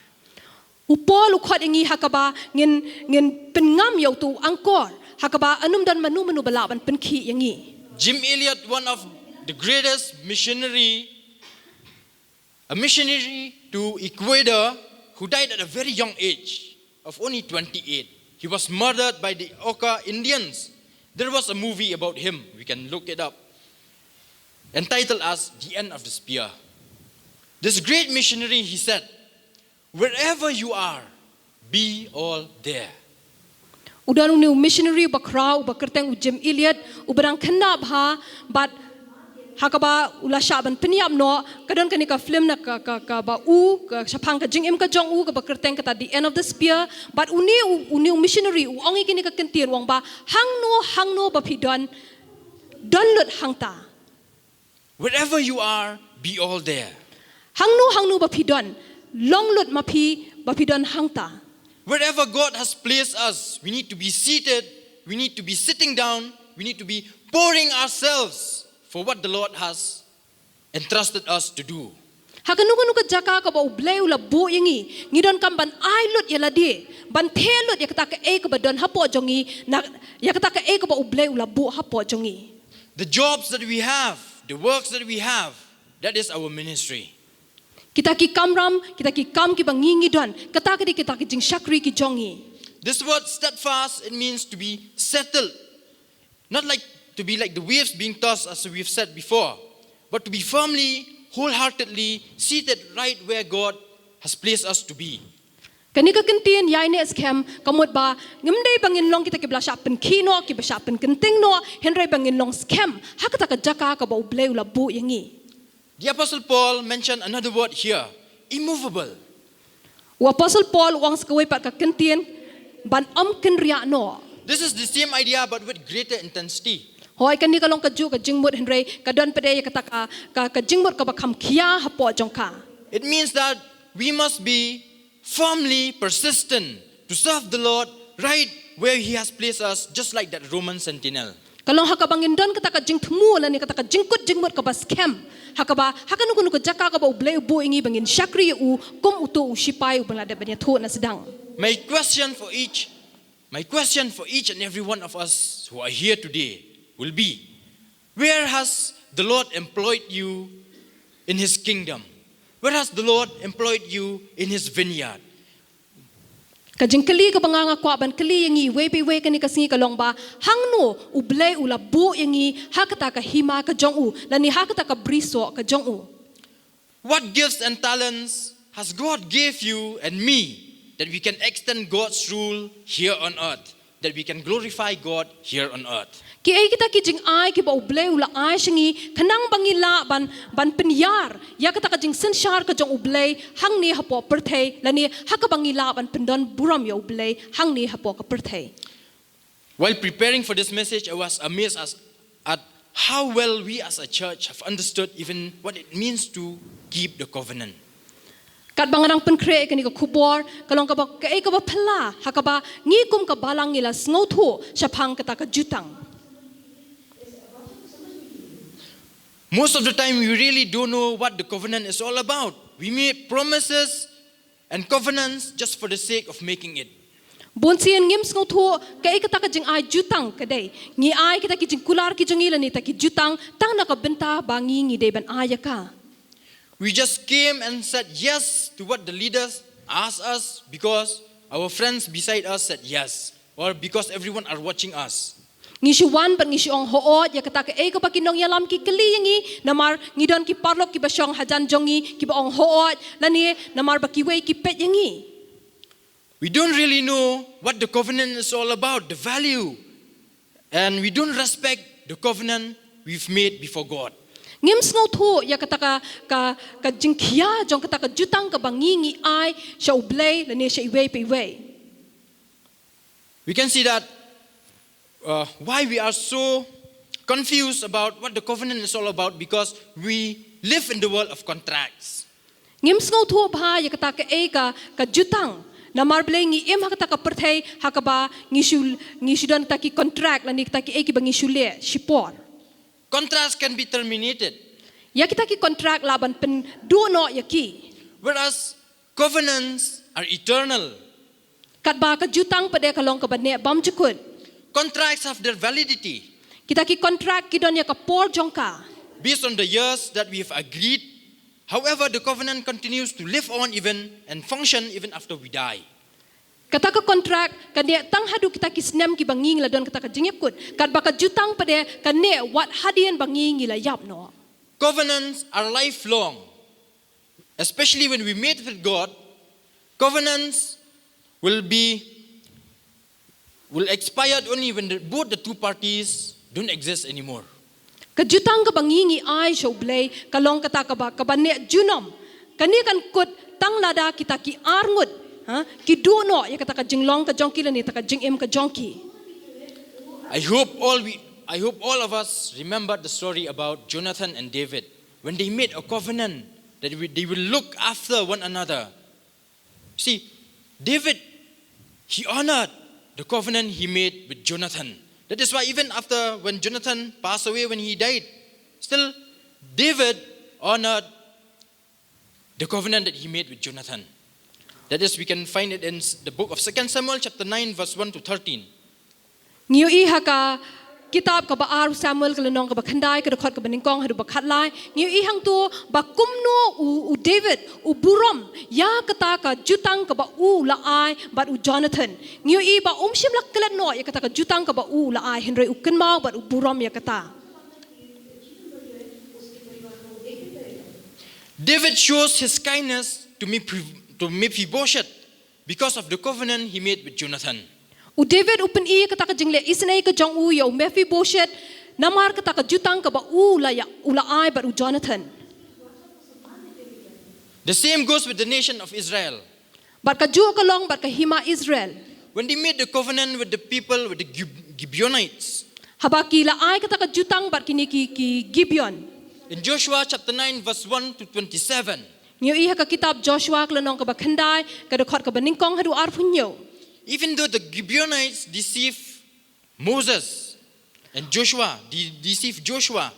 U Paul u khot ïa ngi ha kaba ngin ngin pynngam ïa uto u angkor ha kaba yn ym don mano mano ba lah ban pynkhih ïa ngi. Jim Elliot, one of the greatest missionary, a missionary to Ecuador, who died at a very young age of only twenty-eight. He was murdered by the Auca Indians. There was a movie about him. We can look it up. entitled as The End of the Spear. This great missionary, he said, "Wherever you are, be all there." U don une u missionary uba khraw, uba kyrteng u Jim Elliot, uba dang khynnah bha, bad ha kaba u la shah ban pynïap noh, ka don kane ka film na ka, ka, kaba u, ka shaphang ka jingim ka jong u, kaba kyrteng kata The End of the Spear, bad une u, une u missionary, u ong ïa kane ka kyntien, u ong ba, hangno, hangno ba phi don, don lut hangta. "Wherever you are, be all there." Hangno, hangno ba phi don, long lut ma phi, ba phi don hangta. Wherever God has placed us, we need to be seated, we need to be sitting down, we need to be pouring ourselves for what the Lord has entrusted us to do. Ha kano kano ka jaka kaba U Blei u la buh ïa ngi, ngi donkam ban ai lut ïa lade, ban theh lut ïa kata kaei kaba don hapoh jong ngi, na, ïa kata kaei kaba U Blei u la buh hapoh jong ngi. The jobs that we have, the works that we have, that is our ministry. Kita ki kamram, kita ki kam kiba ngi ngi don, kata ka dei kita ki jingshakri ki jong ngi. This word steadfast, it means to be settled. Not like to be like the waves being tossed, as we've said before, but to be firmly, wholeheartedly seated right where God has placed us to be. Kane ka kyntien ïaineh skhem ka mut ba ngim dei ba ngin long kita kiba la shah pynkhih noh, kiba shah pynkynting noh, hynrei ba ngin long skhem ha kata ka jaka kaba U Blei u la buh ïa ngi. The Apostle Paul mentioned another word here, immovable. U Apostol Paul u ong sa kawei pat ka kyntien, ban ym kynriah noh. This is the same idea but with greater intensity. Hooid, kane ka long kajuh ka jingmut, hynrei ka don pat de ïa kata ka, ka, ka jingmut kaba kham khia hapoh jong ka. It means that we must be firmly persistent to serve the Lord right where He has placed us, just like that Roman sentinel. Ka long ha kaba ngin don kata ka jingthmu lane kata ka jingkut jingmut kaba skhem ha kaba ha kano kano ka jaka kaba U Blei u buh ïa ngi ba ngin shakri ïa u kum uto u shipai uba la dep ban ïathuh na sdang. My question for each, my question for each and every one of us who are here today will be, where has the Lord employed you in His kingdom? Where has the Lord employed you in His vineyard? Ka jingkylli kaba nga nga kwah ban kylli ïa ngi iwei pa iwei kane ka sngi ka long ba, hangno U Blei u la buh ïa ngi ha kata ka hima ka jong u lane ha kata ka brisoh ka jong u? What gifts and talents has God gave you and me that we can extend God's rule here on earth, that we can glorify God here on earth? Kiei kita ki jingai kiba U Blei u la ai sha ngi khnang ba ngi lah ban, ban pynïar ïa kata ka jingsynshar ka jong U Blei hangne hapoh pyrthei lane ha kaba ngi lah ban pyndon burom ïa U Blei hangne hapoh ka pyrthei? While preparing for this message, I was amazed as, at how well we as a church have understood even what it means to keep the covenant. Katba nga dang pynkhreh ïa kane ka khubor, ka long kaba, kaei kaba phylla ha kaba ngi kum ka balang ngi la sngewthuh shaphang kata ka jutang. Most of the time, we really don't know what the covenant is all about. We make promises and covenants just for the sake of making it. Bun sien ngim sngewthuh kaei kata ka jingai jutang ka dei. Ngi ai kita ki jingkular ki jong ngi lane kita ki jutang tang na ka bynta ba ngi ngi dei ban ai ïa ka. We just came and said yes to what the leaders asked us because our friends beside us said yes, or because everyone are watching us. Ngi shu wan bad ngi shu ong hooid ïa kata kaei kaba ki nongïalam ki kylli ïa ngi, namar ngi don ki paralok kiba shong hajan jong ngi kiba ong hooid, lane namar ba kiwei ki peit ïa ngi. We don't really know what the covenant is all about, the value, and we don't respect the covenant we've made before God. Ngim sngewthuh ïa kata ka, ka, ka jingkhia jong kata ka jutang kaba ngi ngi ai sha U Blei lane sha iwei pa iwei. We can see that, uh, why we are so confused about what the covenant is all about, because we live in the world of contracts. Ngim sngewthuh bha ïa kata kaei ka, ka jutang. Namar balei ngi im ha kata ka pyrthei ha kaba ngi shu, ngi shu don kita ki contract lane kita kiei kiba ngi shu leh shipor. Contracts can be terminated. Ïa kita ki contract lah ban pynduh noh ïa ki. Whereas covenants are eternal. Katba ka jutang pat de ka long kaba neh bymjukut. Contracts have their validity. Kita ki contract ki don ïa ka por jong ka. Based on the years that we have agreed. However, the covenant continues to live on even and function even after we die. Kata ka contract ka neh tang haduh kita ki snem kiba ngi ngi la don kata ka jingïakut. Katba ka jutang pat de ka neh wat hadien ba ngi ngi la ïap noh. Covenants are lifelong, especially when we made with God. Covenants will be will expire only when the, both the two parties don't exist anymore. Ka jutang kaba ngi ngi ai sha U Blei ka long kata kaba, kaba neh junom. Kane kan kut tang lada kita ki arngut, ha, ki duh noh ïa kata ka jinglong ka jong ki lane kata ka jingim ka jong ki. I hope all we I hope all of us remember the story about Jonathan and David when they made a covenant that we, they will look after one another. See, David, he honored the covenant he made with Jonathan. That is why even after when Jonathan passed away, when he died, still David honored the covenant that he made with Jonathan. That is, we can find it in s- the book of Second Samuel chapter nine, verse one to thirteen. Ngi ïohi ha ka kitab kaba ar Samuel ka lynnong kaba khyndai ka dkhot kaba nyngkong haduh ba khatlai. Ngi ïohi hangto ba kumno u, u David u burom ïa kata ka jutang kaba u la ai bad u Jonathan. Ngi ïohi ba um shym la klet noh ïa kata ka jutang kaba u la ai, hynrei u kynmaw bad u burom ïa kata. David shows his kindness to, Mephi- to Mephibosheth because of the covenant he made with Jonathan. U David u pyni kata ka jingleh isynei ka jong u ïa u Mephibosheth namar kata ka jutang kaba u la ïa, u la ai bad u Jonathan. The same goes with the nation of Israel. Bad kajuh ka long bad ka hima Israel. When they made the covenant with the people, with the Gib- Gibeonites. Haba ki la ai kata ka jutang bad kine ki, ki Gibeon. In Joshua chapter nine, verse one to twenty-seven. Ngi ïohi ha ka kitab Joshua ka lynnong kaba khyndai ka dkhot kaba nyngkong haduh arphew hynñiew. Even though the Gibeonites deceived Moses and Joshua, de- deceived Joshua.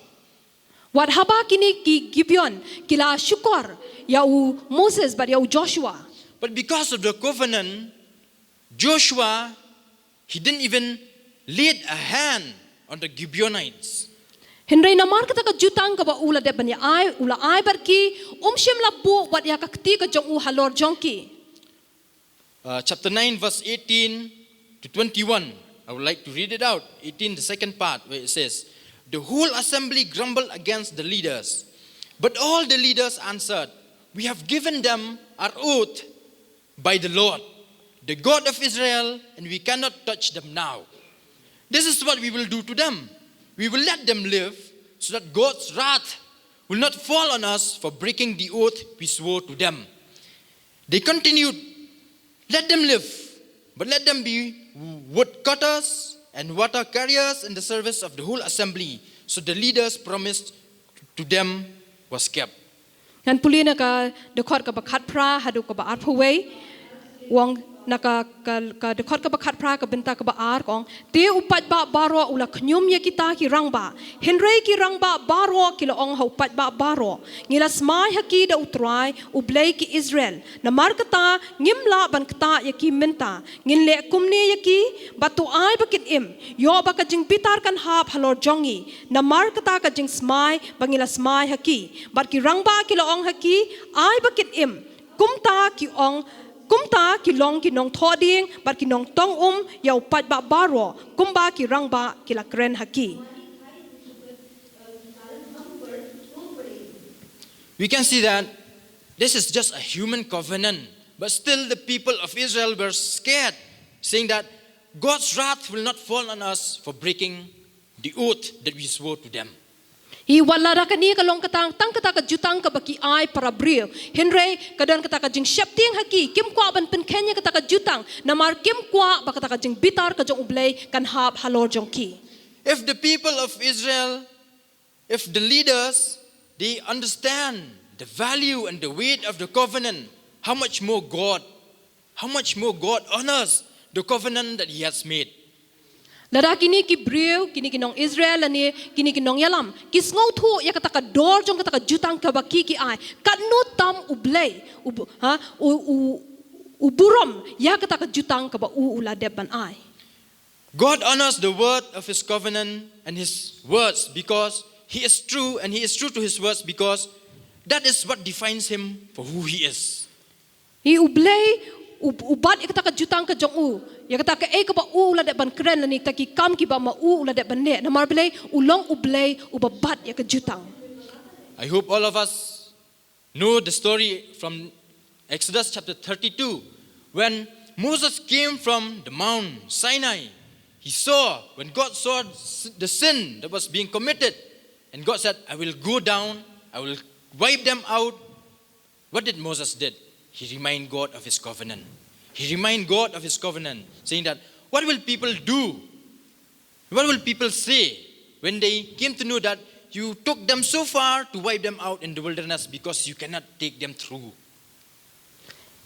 Wat haba kine ki Gibeon ki la shukor ïa u Moses bad ïa u Joshua. But because of the covenant, Joshua, he didn't even laid a hand on the Gibeonites. Hynrei namar kata ka jutang kaba u la dep ban ïa ai, u la ai bad ki, um shym la buh wat ïa ka kti ka jong u halor jong ki. Uh, chapter nine, verse eighteen to twenty-one. I would like to read it out. eighteen, the second part, where it says, "The whole assembly grumbled against the leaders. But all the leaders answered, 'We have given them our oath by the Lord, the God of Israel, and we cannot touch them now. This is what we will do to them. We will let them live so that God's wrath will not fall on us for breaking the oath we swore to them.'" They continued, "Let them live, but let them be wood cutters and water carriers in the service of the whole assembly." So the leaders promised to them was kept. Ngan pule na ka dkhot kaba khatphra haduh kaba arphew wei. Ong na ka, ka, ka dkhot kaba khatphra ka bynta kaba ar ka ong, "Te u paidbah baroh u la khñium ïa kita ki rangbah. Hynrei ki rangbah baroh ki la ong ha u paidbah baroh, 'Ngi la smai ha ki da U Trai, U Blei ki Israel. Namar kata ngim lah ban ktah ïa ki mynta. Ngin leh kumne ïa ki, bad to ai ba kin im. Ïoh ba ka jingbitar kan hap halor jong ngi namar kata ka jingsmai ba ngi la smai ha ki. Bad ki rangbah ki la ong ha ki, 'Ai ba kin im.' Kumta ki ong, kumta ki long ki nongthoh dieng bad ki nongtong um ïa u paidbah baroh, kumba ki rangbah ki la kren ha ki." We can see that this is just a human covenant, but still the people of Israel were scared, saying that God's wrath will not fall on us for breaking the oath that we swore to them. Hi, wat lada kane ka long kata, tang kata ka jutang kaba ki ai para briew, hynrei ka don kata ka jingsheptieng ha ki, kim kwah ban pynkheiñ ïa kata ka jutang, namar kim kwah ba kata ka jingbitar ka jong U Blei kan hap halor jong ki. If the people of Israel, if the leaders, they understand the value and the weight of the covenant, how much more God, how much more God honors the covenant that He has made. Lada kine ki briew, kine ki nong Israel lane kine ki nongïalam ki sngewthuh ïa kata ka dor jong kata ka jutang kaba ki ki ai, katno tam U Blei u bu- ha u u u burom ïa kata ka jutang kaba u u la dep ban ai. God honors the word of His covenant and His words because He is true, and He is true to His words because that is what defines Him for who He is. Hi, U Blei u, u bat ïa kata ka jutang ka jong u, ïa kata kaei kaba u u la dep ban kren lane kita ki kam kiba ma u u la dep ban leh. Namar balei? U long U Blei uba bat ïa ka jutang. I hope all of us know the story from Exodus chapter thirty-two. When Moses came from the Mount Sinai, he saw, when God saw the sin that was being committed, and God said, "I will go down, I will wipe them out." What did Moses did? He reminded God of his covenant. He reminded God of his covenant, saying that, "What will people do? What will people say when they came to know that you took them so far to wipe them out in the wilderness because you cannot take them through?"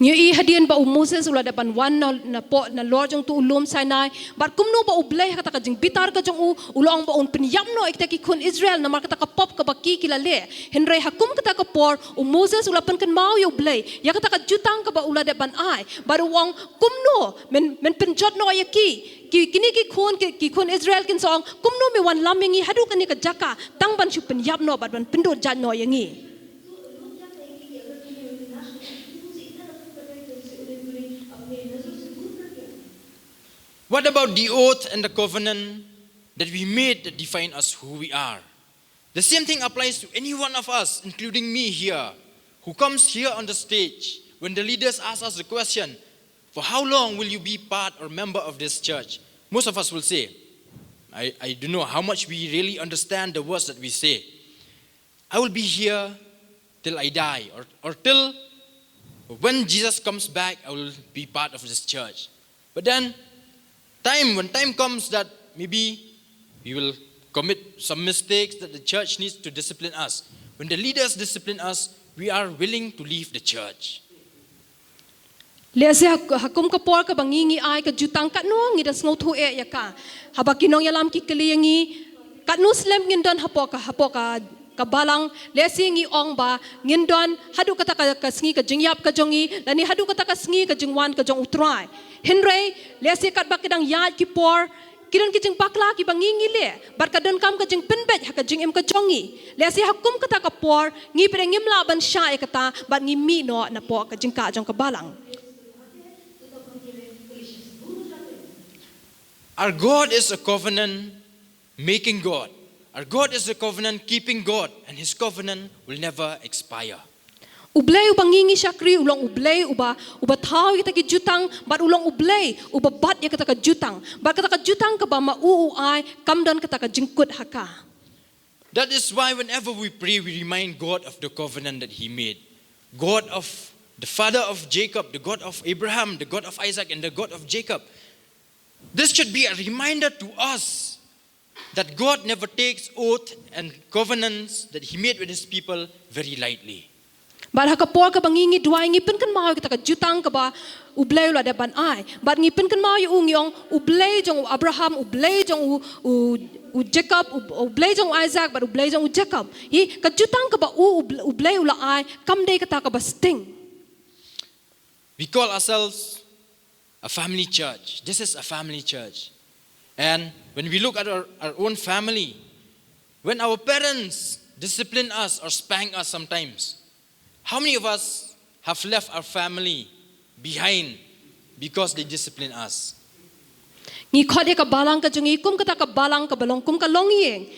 Ngi ïohi hadien ba u Moses u la dep ban wan na, na pok na lor jong uto u lum Sinai. Bad kumno ba U Blei ha kata ka jingbitar ka jong u, u la ong ba un pynïap noh ïa kita ki khun Israel namar kata ka pop kaba ki ki la leh. Hynrei ha kum kata ka por u Moses u la pynkynmaw ïa U Blei ïa kata ka jutang kaba u la dep ban ai. Bad u ong, "Kumno men, men pynjot noh ïa ki? Ki, kine ki khun, ki, ki khun Israel kin sa ong, 'Kumno me wanlam ïa ngi haduh kane ka jaka tang ban shu pynïap noh bad ban pynduh jait noh ïa ngi?'" What about the oath and the covenant that we made that define us who we are? The same thing applies to any one of us, including me here, who comes here on the stage. When the leaders ask us the question, "For how long will you be part or member of this church?" Most of us will say, I, I don't know how much we really understand the words that we say. "I will be here till I die, or, or till when Jesus comes back, I will be part of this church." But then, time, when time comes that maybe we will commit some mistakes that the church needs to discipline us. When the leaders discipline us, we are willing to leave the church. Lehse ha, ha kum ka por kaba ngi ngi ai ka jutang, katno ngi da sngewthuh eh ïa ka. Haba ki nongïalam ki kylli ïa ngi, katno slem ngin don hapoh ka, hapoh ka, ka balang, lehse ngi ong ba ngin don haduh kata ka, ka sngi ka jingïap ka jong ngi, lane haduh kata ka sngi ka jingwan ka jong U Trai. Hynrei lehse katba ki dang ïaid ki por, ki don ki jingbakla kiba ngi ngi leh, bad ka donkam ka jingpynbeit ha ka jingim ka jong ngi. Lehse ha kum kata ka por ngi pat ngim lah ban shah ïa kata bad ngi mih noh napoh ka jingkah jong ka balang. Our God is a covenant making God. Our God is a covenant keeping God, and his covenant will never expire. U Blei uba ngi ngi shakri u long U Blei uba, uba thaw ïa kita ki jutang, bad u long U Blei uba bat ïa kata ka jutang, bad kata ka jutang kaba ma u u ai kam don kata ka jingkut ha ka. That is why whenever we pray, we remind God of the covenant that he made. God of the father of Jacob, the God of Abraham, the God of Isaac, and the God of Jacob. This should be a reminder to us that God never takes oath and covenants that he made with his people very lightly. Bad ha ka por kaba ngi ngi duwai ngi pynkynmaw ïa kata ka jutang kaba U Blei u la dep ban ai. Bad ngi pynkynmaw ïa u, ngi ong, U Blei jong u Abraham, U Blei jong u, u, u Jacob, u, U Blei jong u Isaac, bad U Blei jong u Jacob. Hi, ka jutang kaba u, U Blei, U Blei u la ai, kam dei kata kaba sting. We call ourselves a family church. This is a family church. And when we look at our, our own family, when our parents discipline us or spank us sometimes, how many of us have left our family behind because they discipline us? Ngi khot ïa ka balang ka jong ngi kum kata ka balang kaba long kum ka longïing.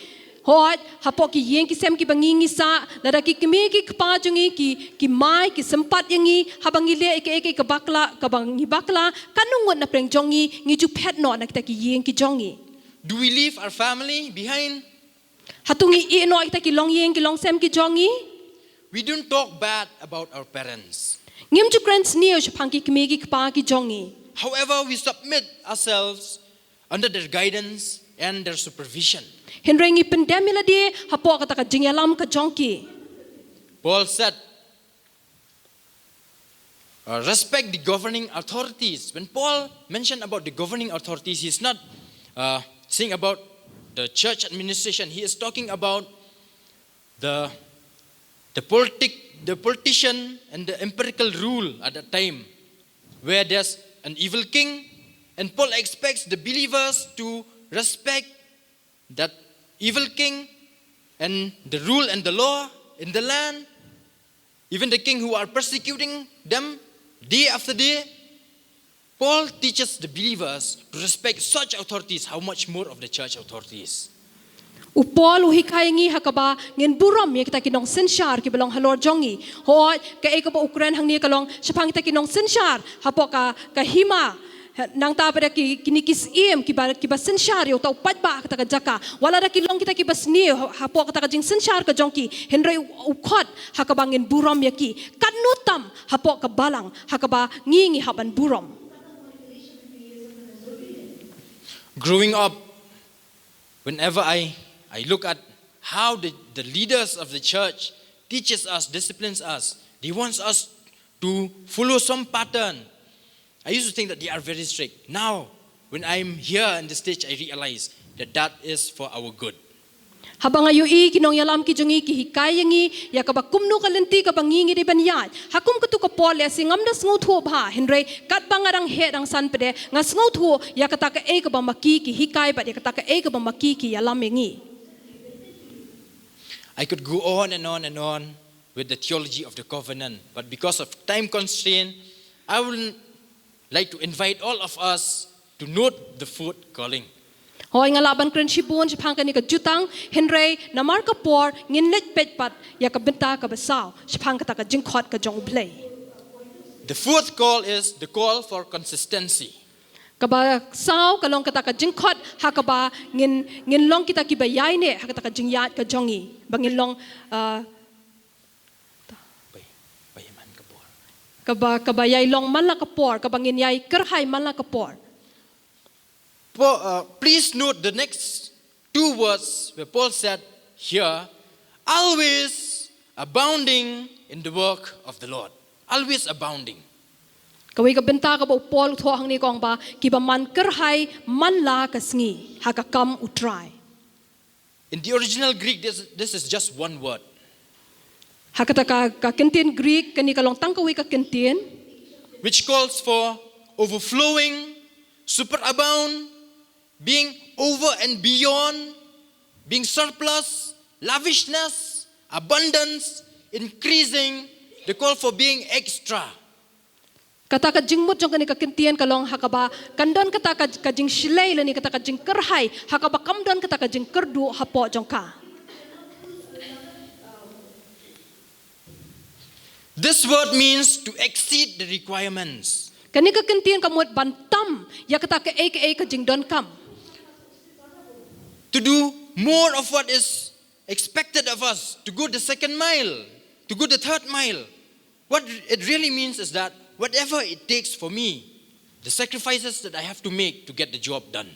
Hooid, hapoh ki ïing ki sem kiba ngi ngi sah, lada ki kmie ki kpa jong ngi ki, ki mai, ki sympat ïa ngi, haba ngi leh ïa kaei kaei ka bakla, kaba ngi bakla, katno ngut na pdeng jong ngi ngi ju phet noh na kita ki ïing ki jong ngi. Do we leave our family behind? Hato ngi ïeh noh ïa kita ki longïing ki longsem ki jong ngi? We don't talk bad about our parents. Ngim ju kren sniew shaphang ki kmie ki kpa ki jong ngi. However, we submit ourselves under their guidance and their supervision. Hynrei ngi pyndem ïa lade hapoh kata ka jingïalam ka jong ki. Paul said, uh, "Respect the governing authorities." When Paul mentioned about the governing authorities, he's not, uh, saying about the church administration. He is talking about the, the politic, the politician and the empirical rule at that time, where there's an evil king, and Paul expects the believers to respect that evil king and the rule and the law in the land, even the king who are persecuting them day after day. Paul teaches the believers to respect such authorities, how much more of the church authorities? U Paul u hikai ngi ha kaba ngin burom ïa kita ki nongsynshar kiba long halor jong ngi. Hooid, kaei kaba u kren hangne ka long shaphang kita ki nongsynshar hapoh ka, ka hima. Nangta pat da ki, kine ki syiem kiba, kiba synshar ïa uta u paidbah ha kata ka jaka. Wat la da ki long kita kiba sniew ha, hapoh kata ka jingsynshar ka jong ki. Hynrei u, u khot ha kaba ngin burom ïa ki. Katno tam hapoh ka balang ha kaba ngi, ngi hap ban burom. Growing up, whenever I, I look at how the, the leaders of the church teaches us, disciplines us, they wants us to follow some pattern. I used to think that they are very strict. Now, when I'm here on the stage, I realize that that is for our good. Haba nga ïohi ki nongïalam ki jong ngi ki hikai ïa ngi ïa kaba kumno ka lynti kaba ngi, ngi dei ban ïaid. Ha kum katto ka por lehse ngam da sngewthuh bha, hynrei katba nga dang heh dang san pat de nga sngewthuh ïa kata kaei kaba ma ki ki hikai bad ïa kata kaei kaba ma ki ki ïalam ïa ngi. I could go on and on and on with the theology of the covenant, but because of time constraint, I would like to invite all of us to note the fourth calling. Hooid, nga lah ban kren shibun shaphang kane ka jutang, hynrei namar ka por ngin leit peit pat ïa ka bynta kaba saw shaphang kata ka jingkhot ka jong U Blei. The fourth call is the call for consistency. Kaba saw ka long kata ka jingkhot ha kaba ngin, ngin long kita kiba ïaineh ha kata ka jingïaid ka jong ngi, ba ngin long, ah, Bai, bai man ka por. Kaba, kaba ïai long man la ka por, kaba ngin ïai kyrhai man la ka por. Po-, uh, please note the next two words where Paul said here, always abounding in the work of the Lord. Always abounding. Kawei ka bynta kaba u Paul u thoh hangne ka ong ba kiba man kyrhai man la ka sngi ha ka kam U Trai. In the original Greek, this, this is just one word. Ha kata ka, ka kyntien Greek, kane ka long tang kawei ka kyntien. Which calls for overflowing, superabound, being over and beyond, being surplus, lavishness, abundance, increasing, the call for being extra. Kata ka jingmut jong kane ka kyntien ka long ha kaba kan don kata ka, ka jingshlei lane kata ka jingkyrhai ha kaba kam don kata ka jingkyrduh hapoh jong ka. This word means to exceed the requirements. Kane ka kyntien ka mut ban tam ïa kata kaei kaei ka jingdonkam. To do more of what is expected of us, to go the second mile, to go the third mile. What it really means is that whatever it takes for me, the sacrifices that I have to make to get the job done.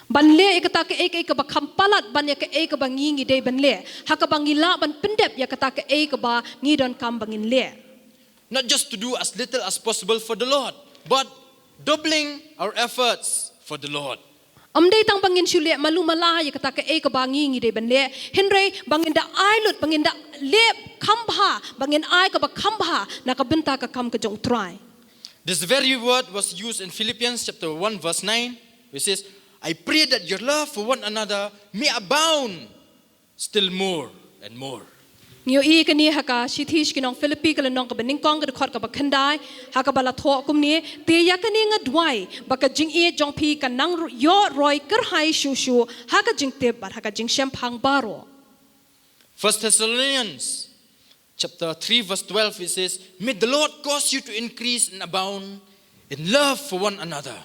Ban leh ïa kata kaei kaei kaba kham palat ban ïa kaei kaba ngi ngi dei ban leh ha kaba ngi lah ban pyndep ïa kata kaei kaba ngi donkam ba ngin leh. Not just to do as little as possible for the Lord, but doubling our efforts for the Lord. Ym dei tang ba ngin shu leh malu mala ïa kata kaei kaba ngi ngi dei ban leh, hynrei ba ngin da ai lut, ba ngin da leh kham bha, ba ngin ai kaba kham bha na ka bynta ka kam ka jong U Trai. This very word was used in Philippians chapter one verse nine, which says, I pray that your love for one another may abound still more and more. Ngi ïohi kane ha ka shithi sha ki nong Philippi ka lynnong kaba nyngkong ka dkhot kaba khyndai ha kaba la thoh kumne, te ïa kane nga duwai ba ka jingïeit jong phi kan nang ru-, ïoh roi kyrhai shuh shuh ha ka jingtip bad ha ka jingshemphang baroh. First Thessalonians chapter three verse twelve, it says, may the Lord cause you to increase and abound in love for one another.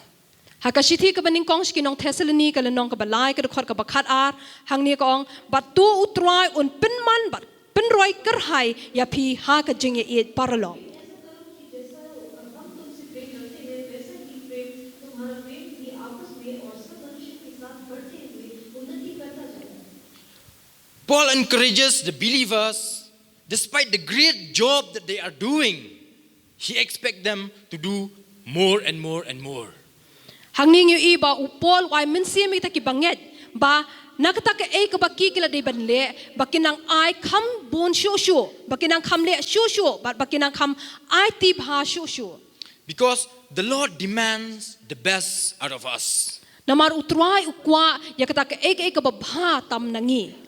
Ha ka shithi kaba nyngkong sha ki nong Thessaloni ka lynnong kaba lai ka dkhot kaba khatar, hangne ka ong, bad to U Trai un pynman bad pynroi kyrhai ïa phi ha ka jingïaieit paralok. Paul encourages the believers, despite the great job that they are doing, he expects them to do more and more and more. Hangne ngi ïohi ba u Paul u ai mynsiem ïa kita kiba ngeit ba na kata kaei kaba ki ki la dei ban leh ba kin nang ai kham bun shuh shuh, ba kin nang kham leh shuh shuh, bad ba kin nang kham aiti bha shuh shuh. Because the Lord demands the best out of us. Namar U Trai u kwah ïa kata kaei kaei kaba bha tam na ngi.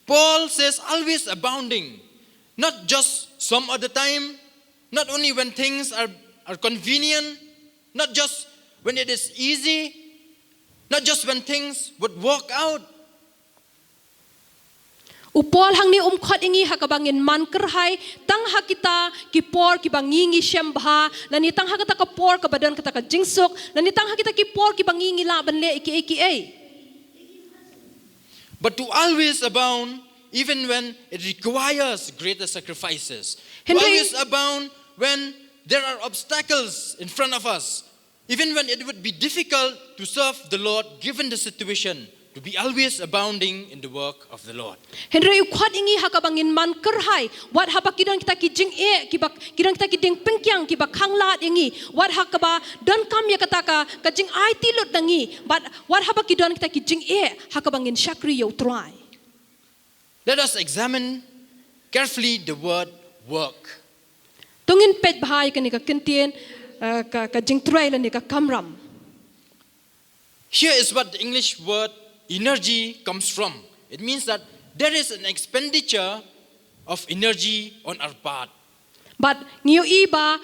Paul says, always abounding, not just some other time, not only when things are, are convenient, not just when it is easy, not just when things would work out. U Paul hangne um khot ïa ngi ha kaba ngin man kyrhai, tang ha kita ki por kiba ngi ngi shem bha, lane tang ha kita ka por kaba don kata ka jingsuk, lane tang ha kita ki por kiba ngi ngi lah ban leh ïa kiei kiei. But to always abound, even when it requires greater sacrifices. To Hynrei- always abound when there are obstacles in front of us. Even when it would be difficult to serve the Lord given the situation, to be always abounding in the work of the Lord. Hynrei u khot ïa ngi ha kaba ngin man kyrhai, wat haba ki don kita ki jingeh, kiba ki don kita ki diengpyngkiang kiba khanglad ïa ngi, wat ha kaba donkam ïa kata ka, ka jingaiti lut na ngi, bad wat haba ki don kita ki jingeh ha kaba ngin shakri ïa u Trai. Let us examine carefully the word work. To ngin peit bha ïa kane ka kyntien, uh, ka, ka jingtrei lane ka kamram. Here is what the English word energy comes from. It means that there is an expenditure of energy on our part. Bad ngi ïohi ba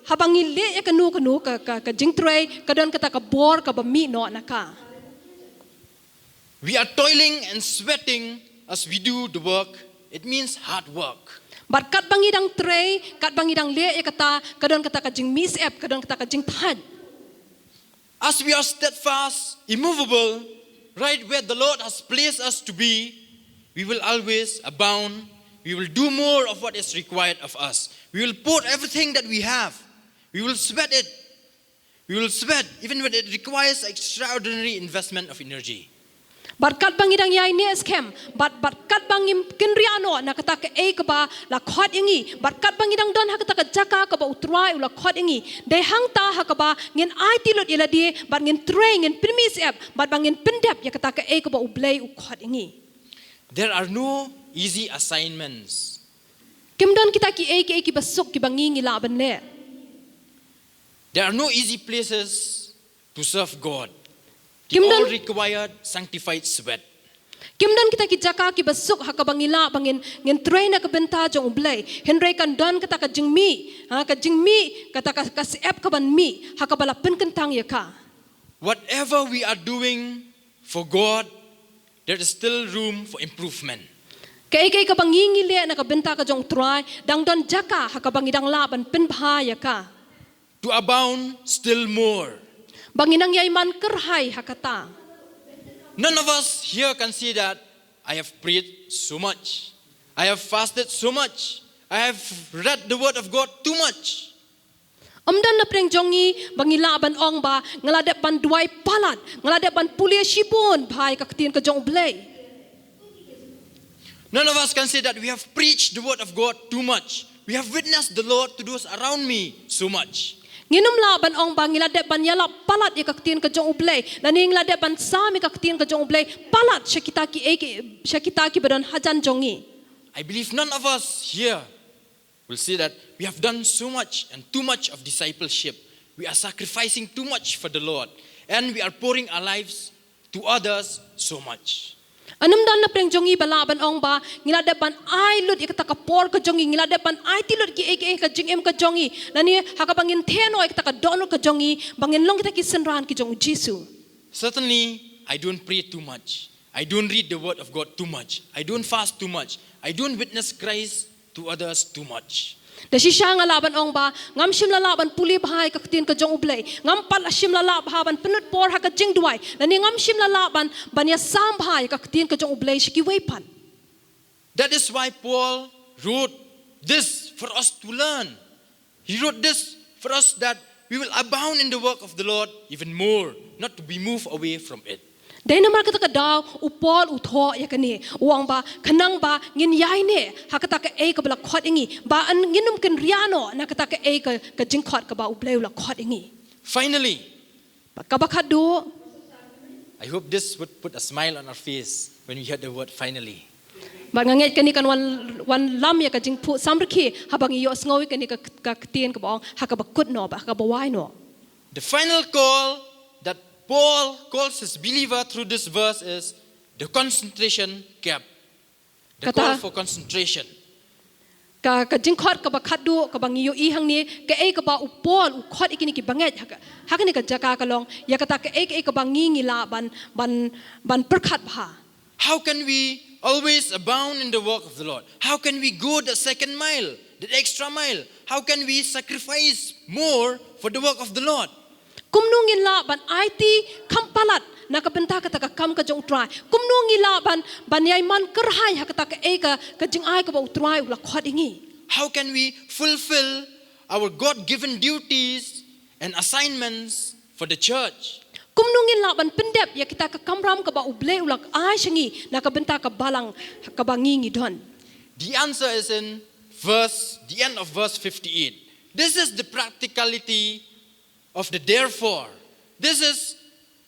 haba ngi leh ïa kano kano ka, ka, ka jingtrei, ka don kata ka bor kaba mih noh na ka. We are toiling and sweating as we do the work. It means hard work. Bad katba ngi dang trei, katba ngi dang leh ïa kata, ka don kata ka jingmih syep, ka don kata ka jingthait. As we are steadfast, immovable, right where the Lord has placed us to be, we will always abound. We will do more of what is required of us. We will pour everything that we have. We will sweat it. We will sweat even when it requires extraordinary investment of energy. Bad katba ngi dang ïai neh skhem, bad, bad katba ngim kynriah noh na kata kaei kaba la khot ïa ngi, bad katba ngi dang don ha kata ka jaka kaba u Trai u la khot ïa ngi, dei hangta ha kaba ngin aiti lut ïa lade, bad ngin trei, ngin pynmih syep, bad ba ngin pyndep ïa kata kaei kaba u Blei u khot ïa ngi. There are no easy assignments. Kim don kita kiei kiei kiba suk kiba ngi ngi lah ban leh. There are no easy places to serve God. They Kim don- all required sanctified sweat. Kim don kita ki jaka kiba suk ha kaba ngi lah ba ngin, ngin trei na ka bynta jong u Blei. Hynrei kan don kata ka jingmih, ha, ka jingmih, kata ka, ka syep kaban mih ha kaba la pynkyntang ïa ka. Whatever we are doing for God, there is still room for improvement. Kaei kaei kaba ngi ngi leh na ka bynta ka jong u Trai, dang don jaka ha kaba ngi dang lah ban pynbha ïa ka. To abound still more. Ba ngin nang ïai man kyrhai ha kata. None of us here can say that I have prayed so much. I have fasted so much. I have read the word of God too much. Ym don na pdeng jong ngi ba ngi lah ban ong ba nga la dep ban duwai palat, nga la dep ban pule shibun bha ïa ka ktien ka jong u Blei. None of us can say that we have preached the word of God too much. We have witnessed the Lord to those around me so much. Ngin ym lah ban ong ba ngi la dep ban ïalap palat ïa ka ktien ka jong u Blei, lane ngi la dep ban sam ïa ka ktien ka jong u Blei palat sha kita kiei ki, sha kita kiba don hajan jong ngi. I believe none of us here will say that we have done so much and too much of discipleship. We are sacrificing too much for the Lord and we are pouring our lives to others so much. Yn ym don na pdeng jong ngi ba lah ban ong ba ngi la dep ban ai lut ïa kata ka por ka jong ngi, ngi la dep ban aiti lut kiei kiei ka jingim ka jong ngi, lane ha kaba ngin theh noh ïa kata ka dohnud ka jong ngi ba ngin long kita ki synran ki jong u Jisu. Certainly, I don't pray too much. I don't read the word of God too much. I don't fast too much. I don't witness Christ to others too much. Da shisha nga lah ban ong ba ngam shym la lah ban pule bha ïa ka ktien ka jong u Blei, ngam pat la shym la lah bha ban pynlut por ha ka jingduwai, lane ngam shym la lah ban, ban ïasam bha ïa ka ktien ka jong u Blei sha kiwei pat. That is why Paul wrote this for us to learn. He wrote this for us that we will abound in the work of the Lord even more, not to be moved away from it. Dei namar kata ka daw u Paul u thoh ïa kane, u ong ba khnang ba ngin ïai neh ha kata kaei kaba la khot ïa ngi, ba yn ngin ym kynriah noh na kata kaei ka, ka jingkhot kaba u Blei u la khot ïa ngi. Finally, Ba kaba khatduh, I hope this would put a smile on our face when we heard the word finally. Ba nga ngeit kane kan wan, wan lam ïa ka jingphuh samrkhie haba ngi ïohsngew ïa kane ka, ka ktien kaba ong ha kaba kut noh, ba ha kaba wai noh. The final call that Paul calls his believer through this verse is the concentration gap. The Kata- call for concentration. Ka, ka jingkhot kaba khatduh kaba ngi ïohi hangne, kaei kaba u Paul u khot ïa kine ki bangeit ha ka, ha kane ka jaka ka long ïa kata kaei kaei kaba ngi ngi lah ban, ban, ban pyrkhat bha. How can we always abound in the work of the Lord. How can we go the second mile, the extra mile? How can we sacrifice more for the work of the Lord? Kumno ngin lah ban aiti kham palat na ka bynta kata ka kam ka jong U Trai? Kumno ngi lah ban, ban ïai man kyrhai ha kata kaei ka, ka jingai kaba U Trai u la khot ïa ngi? How can we fulfill our God given duties and assignments for the church? Kumno ngin lah ban pyndep ïa kita ka kamram kaba U Blei u la ai sha ngi na ka bynta ka balang kaba ngi ngi don? The answer is in verse, the end of verse fifty-eight. This is the practicality of the therefore. This is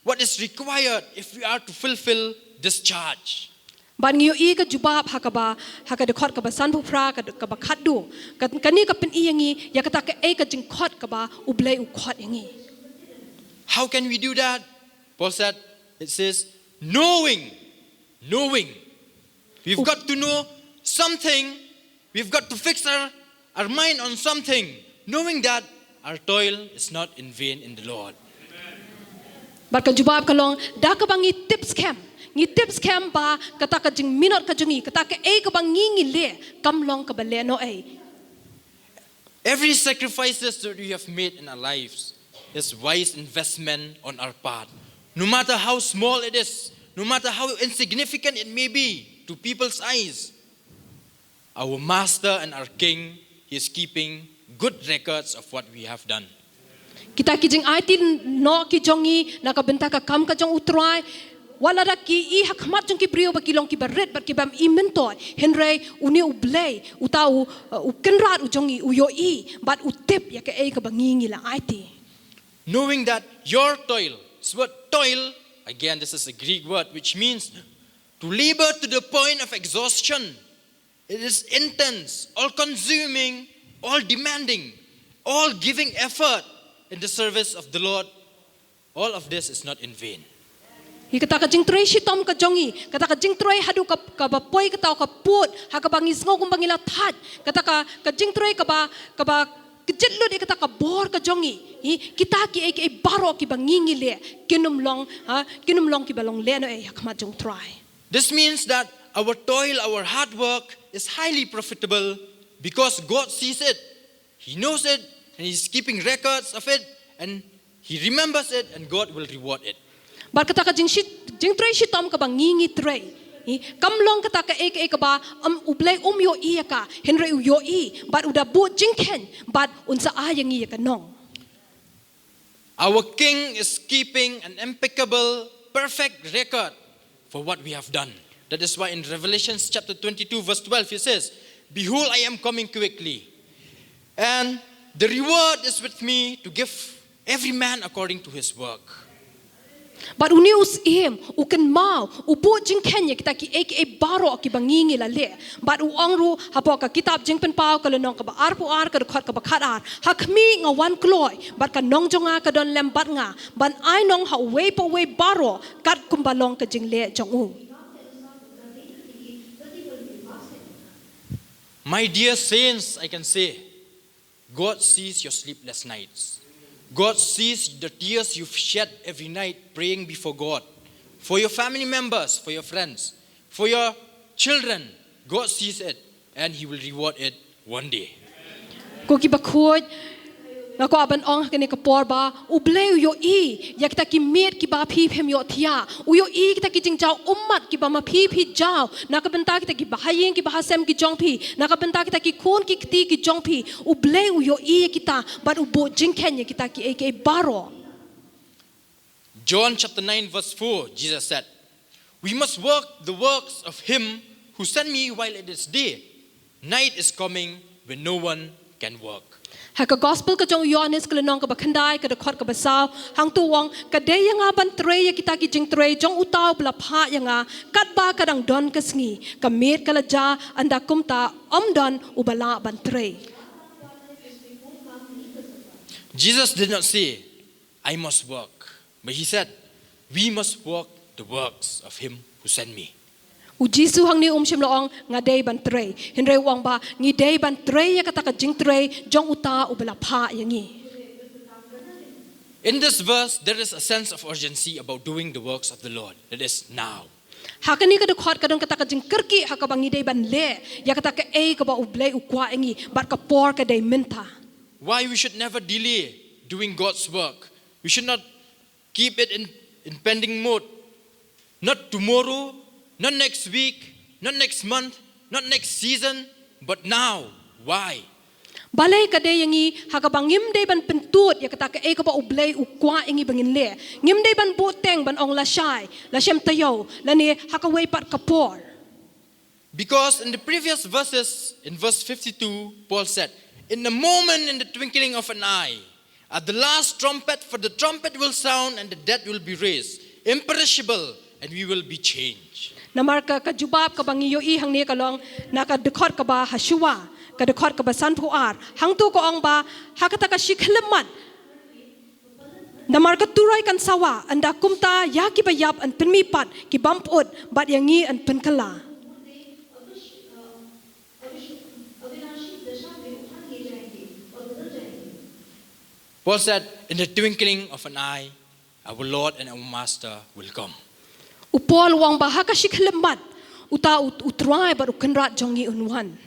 what is required if we are to fulfill this charge. Bad ngi ïohi ka jubab ha kaba, ha ka dkhot kaba sanphew phra, ka, kaba khatduh. Ka, kane ka pyni ïa ngi ïa kata kaei ka jingkhot kaba U Blei u khot ïa ngi. How can we do that? Paul said, it says, knowing, knowing. We've got to know something. We've got to fix our, our mind on something, knowing that our toil is not in vain in the Lord. Bad ka jubab ka long, da kaba ngi tip skhem, ngi tip skhem ba kata ka jingminot ka jong ngi, kata kaei kaba ngi ngi leh, kam long kaba lehnohei. Every sacrifices that we have made in our lives is wise investment on our part. No matter how small it is, no matter how insignificant it may be to people's eyes, our master and our king, he is keeping good records of what we have done. Kita ki jingaiti noh ki jong ngi na ka bynta ka kam ka jong U Trai, wat lada ki i ha khmat jong ki briew ba ki long kiba rit bad kiba im myntoi, hynrei une U Blei, uta u, uh, U Kynrad u jong ngi, u ïohi bad u tip ïa kaei kaba ngi ngi la aiti. Knowing that your toil, this word toil, again, this is a Greek word which means to labor to the point of exhaustion. It is intense, all consuming, all demanding, all giving effort in the service of the Lord. All of this is not in vain. Hi kata ka jingtrei shitom ka jong ngi, kata ka jingtrei haduh ka, kaba poi kata ka pud, ha kaba ngi sngew kumba ngi la thait, kata ka, ka jingtrei kaba, kaba kjit lut ïa kata ka bor ka jong ngi. Hi, kita kiei kiei baroh kiba ngi ngi leh, kin ym long, ha, kin ym long kiba long lehnohei ha khmat jong U Trai. This means that our toil, our hard work is highly profitable because God sees it. He knows it and He's keeping records of it and He remembers it and God will reward it. Bad kata ka jingshi-, jingtrei shitom kaba ngi ngi trei, hi, kam long kata kaei kaei kaba, um, U Blei um ïohi ïa ka, hynrei u ïohi, bad u da buh jingkheiñ, bad un sa ai ïa ngi ïa ka nong. Our King is keeping an impeccable, perfect record for what we have done. That is why in Revelation chapter twenty-two, verse twelve, he says, "Behold, I am coming quickly, and the reward is with me to give every man according to his work." Bad une u Syiem, u kynmaw, u buh jingkheiñ ïa kita kiei kiei baroh kiba ngi ngi la leh. Bad u ong ruh, hapoh ka kitab Jingpynpaw ka lynnong kaba arphew ar ka dkhot kaba khatar, ha khmih nga wan kloi, bad ka nong jong nga ka don lem bad nga, ban ai nong ha uwei pa uwei baroh, kat kumba long ka jingleh jong u. My dear saints, I can say, God sees your sleepless nights. God sees the tears you've shed every night praying before God. For your family members, for your friends, for your children, God sees it and He will reward it one day. Ko ki bakhuid, nga kwah ban ong ha kane ka por ba U Blei u ïohi ïa kita ki miet kiba phi phim ïohthiah. U ïohi kita ki jingjaw ummat kiba ma phi phi jaw, na ka bynta kita ki bahaïing ki bahasem ki jong phi, na ka bynta kita ki khun ki kti ki jong phi. U Blei u ïohi ïa kita, bad u buh jingkheiñ ïa kita kiei kiei baroh. John chapter nine verse four, Jesus said, "We must work the works of him who sent me while it is day. Night is coming when no one can work." Ha ka gospel ka jong u Ïoannis ka lynnong kaba khyndai ka dkhot kaba saw, hangto u ong, ka dei ïa nga ban trei ïa kita ki jingtrei jong uta uba la phah ïa nga, katba ka dang don ka sngi, ka miet ka la jia, ynda kumta ym don uba lah ban trei. Jesus did not say, "I must work." But he said, "We must work the works of him who sent me." U Jisu hangne um shym la ong, "Nga dei ban trei." Hynrei u ong ba, "Ngi dei ban trei ïa kata ka jingtrei jong uta uba la phah ïa ngi." In this verse, there is a sense of urgency about doing the works of the Lord. That is now. Ha kane ka dkhot ka don kata ka jingkyrkieh ha kaba ngi dei ban leh ïa kata kaei kaba U Blei u kwah ïa ngi, bad ka por ka dei mynta. Why we should never delay doing God's work. We should not keep it in, in pending mode. Not tomorrow, not next week, not next month, not next season, but now. Why? Balei ka dei ïa ngi ha kaba ngim dei ban pyntud ïa kata kaei kaba U Blei u kwah ïa ngi ba ngin leh? Ngim dei ban buhteng ban ong lashai, la shem taïew, lane ha kawei pat ka por. Because in the previous verses, in verse fifty-two, Paul said, "In a moment, in the twinkling of an eye, at the last trumpet, for the trumpet will sound and the dead will be raised imperishable, and we will be changed." Namar ka, ka jubab kaba ngi ïohi hangne ka long na ka dkhot kaba hashuwa, ka dkhot kaba sanphew ar. Hangto ka ong ba ha kata ka shi khyllipmat, namar ka turoi kan sawa, ynda kumta ïa kiba ïap yn pynmihpat, ki bym pyut, bad ïa ngi yn pynkylla. Paul said, "In the twinkling of an eye, our Lord and our Master will come." U Paul u ong ba ha ka shi khyllipmat, uta u, U Trai bad U Kynrad jong ngi un wan.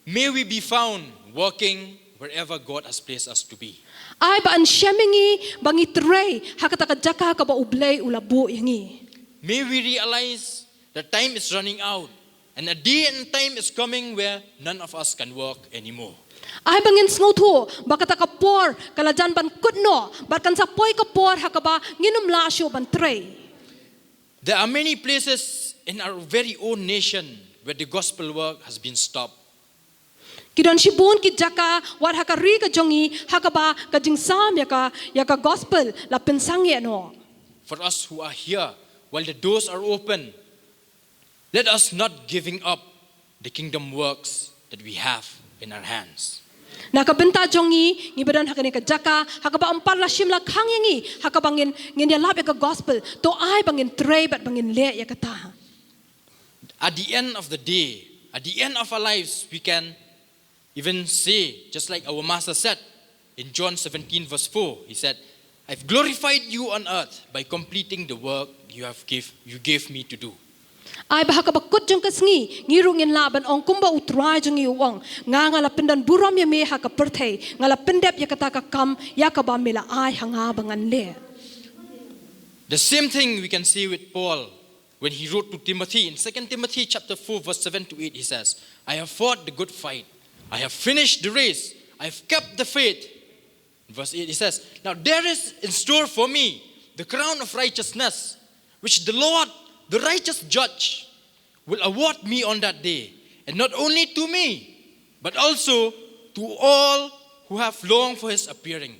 May we be found working wherever God has placed us to be. Ai ba yn shem ïa ngi ba ngi trei ha kata ka jaka kaba U Blei u la buh ïa ngi. May we realize that time is running out and a day and time is coming where none of us can work anymore. Ai ba ngin sngewthuh ba kata ka por ka la jan ban kut noh, bad kan sa poi ka por ha kaba ngin ym lah shuh ban trei. There are many places in our very own nation where the gospel work has been stopped. Ki don shibun ki jaka wat ha ka ri ka jong ngi ha kaba ka jingsam ïa ka, ïa ka gospel la pynsangeh noh. For us who are here, while the doors are open, let us not giving up the kingdom works that we have in our hands. Na ka bynta jong ngi, ngi ba don ha kane ka jaka ha kaba ym pat la shim la khang ïa ngi ha kaba ngin, ngin ïalap ïa ka gospel, to ai ba ngin trei bad ba ngin leh ïa kata. At the end of the day, at the end of our lives, we can even say, just like our Master said in John seventeen, verse four, he said, "I've glorified you on earth by completing the work you have gave, you gave me to do." Ai ba ha kaba kut jong ka sngi, ngi ruh ngin lah ban ong kumba U Trai jong ngi u ong, nga, nga la pyndon burom ïa me ha ka pyrthei, nga la pyndep ïa kata ka kam ïa kaba me la ai ha nga ba ngan leh. The same thing we can see with Paul when he wrote to Timothy in Second Timothy chapter four, verse seven to eight, he says, "I have fought the good fight. I have finished the race. I have kept the faith." In verse eight, he says, "Now there is in store for me the crown of righteousness, which the Lord, the righteous judge, will award me on that day, and not only to me, but also to all who have longed for his appearing."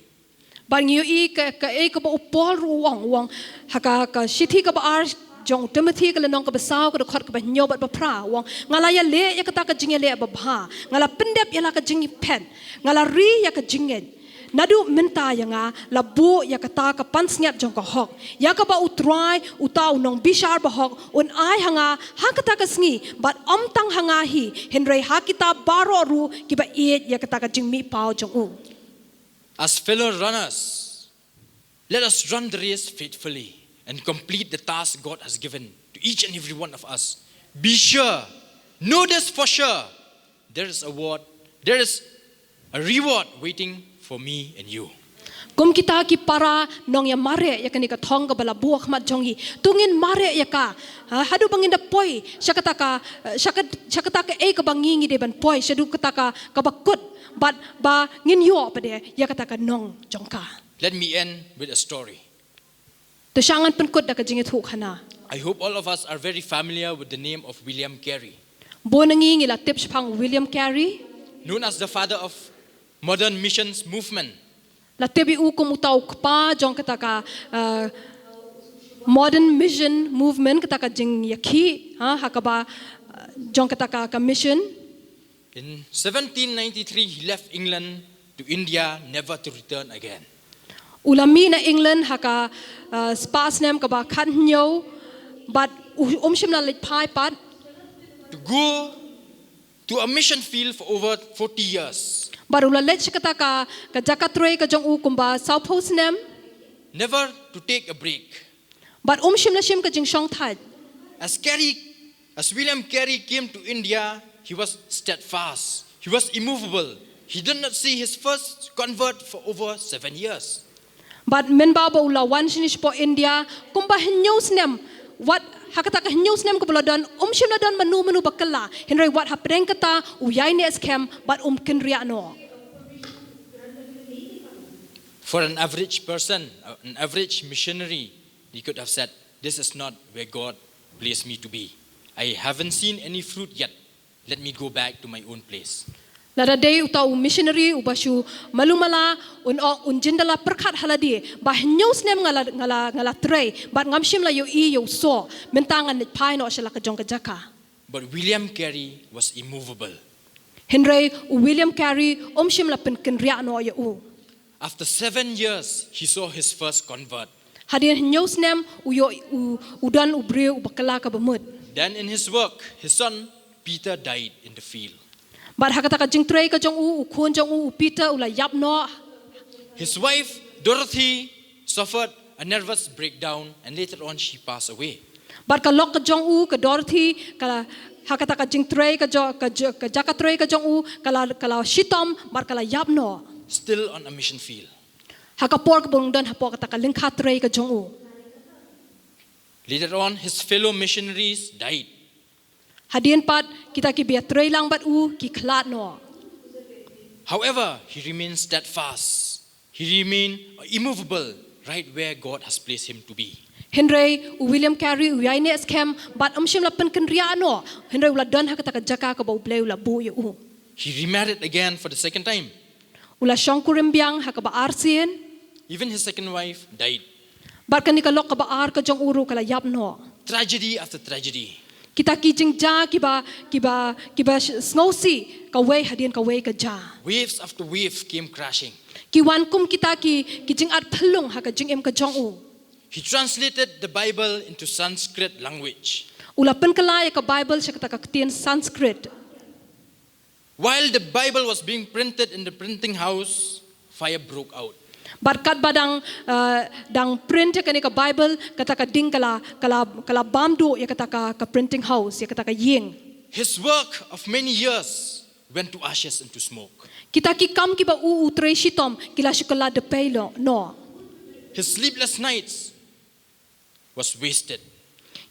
Bad ngi ïohi ka, kaei kaba u Paul ruh u ong, u ong ha ka, ka shithi kaba ar jong u Timothy, ka lynnong kaba saw, ka dkhot kaba hynñiew bad ba phra, u ong, nga la ïaleh ïa kata ka jingïaleh babha, nga la pyndep ïa la ka jingphet, nga la ri ïa ka jingngeit. Naduh mynta ïa nga la buh ïa kata ka pansngiat jong ka hok, ïa kaba U Trai, uta u nongbishar bahok, un ai ha nga ha kata ka sngi, bad ym tang ha nga hi, hynrei ha kita baroh ruh kiba ïeit ïa kata ka jingmihpaw jong u. As fellow runners, let us run the race faithfully and complete the task God has given to each and every one of us. Be sure, know this for sure, there is a reward, there is a reward waiting for me and you. Kum kita ki para nongïamareh ïa kane ka thong kaba la buh ha khmat jong ngi, to ngin mareh ïa ka, ha, haduh ba ngin da poi sha kata ka, sha ka, sha kata kaei kaba ngi, ngi dei ban poi, shaduh kata ka, kaba kut, bad ba ngin ïoh pat de ïa kata ka nong jong ka. Let me end with a story. To shah ngan pynkut da ka jingïathuhkhana. I hope all of us are very familiar with the name of William Carey, Bun na ngi ngi la tip shaphang William Carey, known as the father of modern missions movement. La tip ïa u kum uta u kpa jong kata ka, uh, modern mission movement, kata ka jingïakhih, ha, ha kaba, uh, jong kata ka, ka mission. In seventeen ninety-three, he left England to India, never to return again. U la mih na England ha ka, uh, spah snem kaba khathynñiew, bad u, um shym la leit phai pat. To go to a mission field for over forty years. Bad u la leit sha kata ka, ka jaka trei ka jong u kumba sawphew snem. Never to take a break. Bad um shym la shim ka jingshongthait. As Carey, as William Carey came to India, he was steadfast. He was immovable. He did not see his first convert for over seven years. Bad mynba ba u la wan shane shapoh India, kumba hynñiew snem, wat ha kata ka hynñiew snem kaba la don, um shym la don mano mano ba kylla, hynrei wat hapdeng kata, u ïaineh skhem, bad um kynriah noh. For an average person, uh, an average missionary, he could have said, "This is not where God placed me to be. I haven't seen any fruit yet. Let me go back to my own place." Lada dei uta u missionary, uba shu malu mala, un ong, un jin da la pyrkhat ha lade, ba hynñiew snem nga la, nga la, nga la trei, bad ngam shym la ïohi ïa u soh, mynta ngan leit phai noh sha la ka jong ka jaka. But William Carey was immovable. Hynrei u William Carey, um shym la pynkynriah noh ïa u. After seven years, he saw his first convert. Hadien hynñiew snem, u ïoh, u, u don u briew, uba kylla kaba mut. Then in his work, his son Peter died in the field. Bad ha kata ka jingtrei ka jong u, u khun jong u, u Peter, u la ïap noh. His wife, Dorothy, suffered a nervous breakdown and later on she passed away. Bad ka lok ka jong u, ka Dorothy, ka, ha kata ka jingtrei ka jo-, ka jo-, ka jaka trei ka jong u, ka la, ka la shitom, bad ka la ïap noh. Still on a mission field. Ha ka por kaba u don hapoh kata ka lyngkha trei ka jong u. Later on, his fellow missionaries died. Hadien pat, kita kiba ïatrei lang bad u, ki khlad noh. However, he remained steadfast. He remained immovable right where God has placed him to be. Hynrei, u William Carey, u ïaineh skhem, bad um shym la pynkynriah noh. Hynrei u la don ha kata ka jaka kaba u Blei u la buh ïa u. He remarried again for the second time. U la shongkurim biang ha kaba arsien. Even his second wife died. Bad kane ka lok kaba ar ka jong u ruh ka la ïap noh. Tragedy after tragedy. Kita ki jingjia kiba, kiba, kiba sh-, sngewsih, kawei hadien kawei ka jia. Waves after wave came crashing. Ki wan kum kita ki, ki jingat phyllung ha ka jingim ka jong u. He translated the Bible into Sanskrit language. U la pynkylla ïa ka Bible sha kata ka ktien Sanskrit. While the Bible was being printed in the printing house, fire broke out. Bad katba dang, uh, dang print ïa kane ka Bible, kata ka ding ka la, ka la, ka la bam duh ïa kata ka, ka printing house, ïa kata ka ïing. His work of many years went to ashes and to smoke. Kita ki kam kiba u, u trei shitom, ki la shu kylla dpei noh. His sleepless nights was wasted.